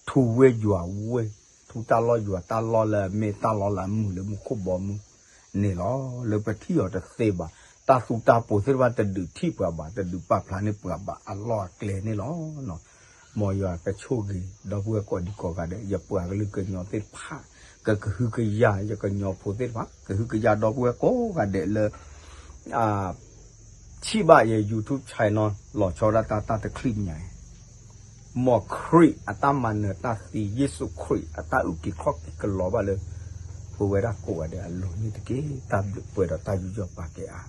ထူဝ့ယွၤဝ့ၢ်, ထူတၢ်လီၢ်ယွၤတၢ်လီၢ်လၢအမ့ၢ်တၢ်လီၢ်လၢအမုာ်လၢမူခိၣ်ဘီမုၢ်န့ၣ်လီၤ. လၢပထံၣ်အီၤတသ့ဘၣ်, တၢ်သူတၢ်ပိၤသ့ၣ်တဖၣ်တဒုးထံၣ်ပှၤဘၣ်, တဒုးပာ်ဖျါန့ၢ်ပှၤဘၣ်အလီၢ်အကျဲန့ၣ်လီၤ. မ်ယွၤကဆိၣ်ဂ့ၤ ဒီပုၢ်ဝဲၢ်ကိးဒံကိးဂၤဒဲး, ယပှၤကလုာ်ကညီသ့ၣ်တဖၣ်, ကကဟုကယာ်ယကညီဖိသ့ၣ်တဖၣ်, ကဟုကယာ်ဒီပုၢ်ဝဲၢ်ကိးဂၤဒဲးလၢ ထံၣ်ဘၣ်ယ YouTube channel လီၤဆီဒၣ်တၢ်တၢ်တချံးညါ, မ်ခရံာ်အတၢ်မၤနၢၤတၢ်သံ, ယ့ၣ်ၡူးခရံာ်အတၢ်အုၣ်က့ၤခီၣ်က့ၤကလီၤဘၣ်လၢ ပဝဲဒၣ်ကိးဂၤဒဲးအလိၤန့ၣ်တက့ၢ်. တၢ်ဘျုးပှဲၤဒီးတၢ်ယူးယီၣ်ပာ်ကဲအါ.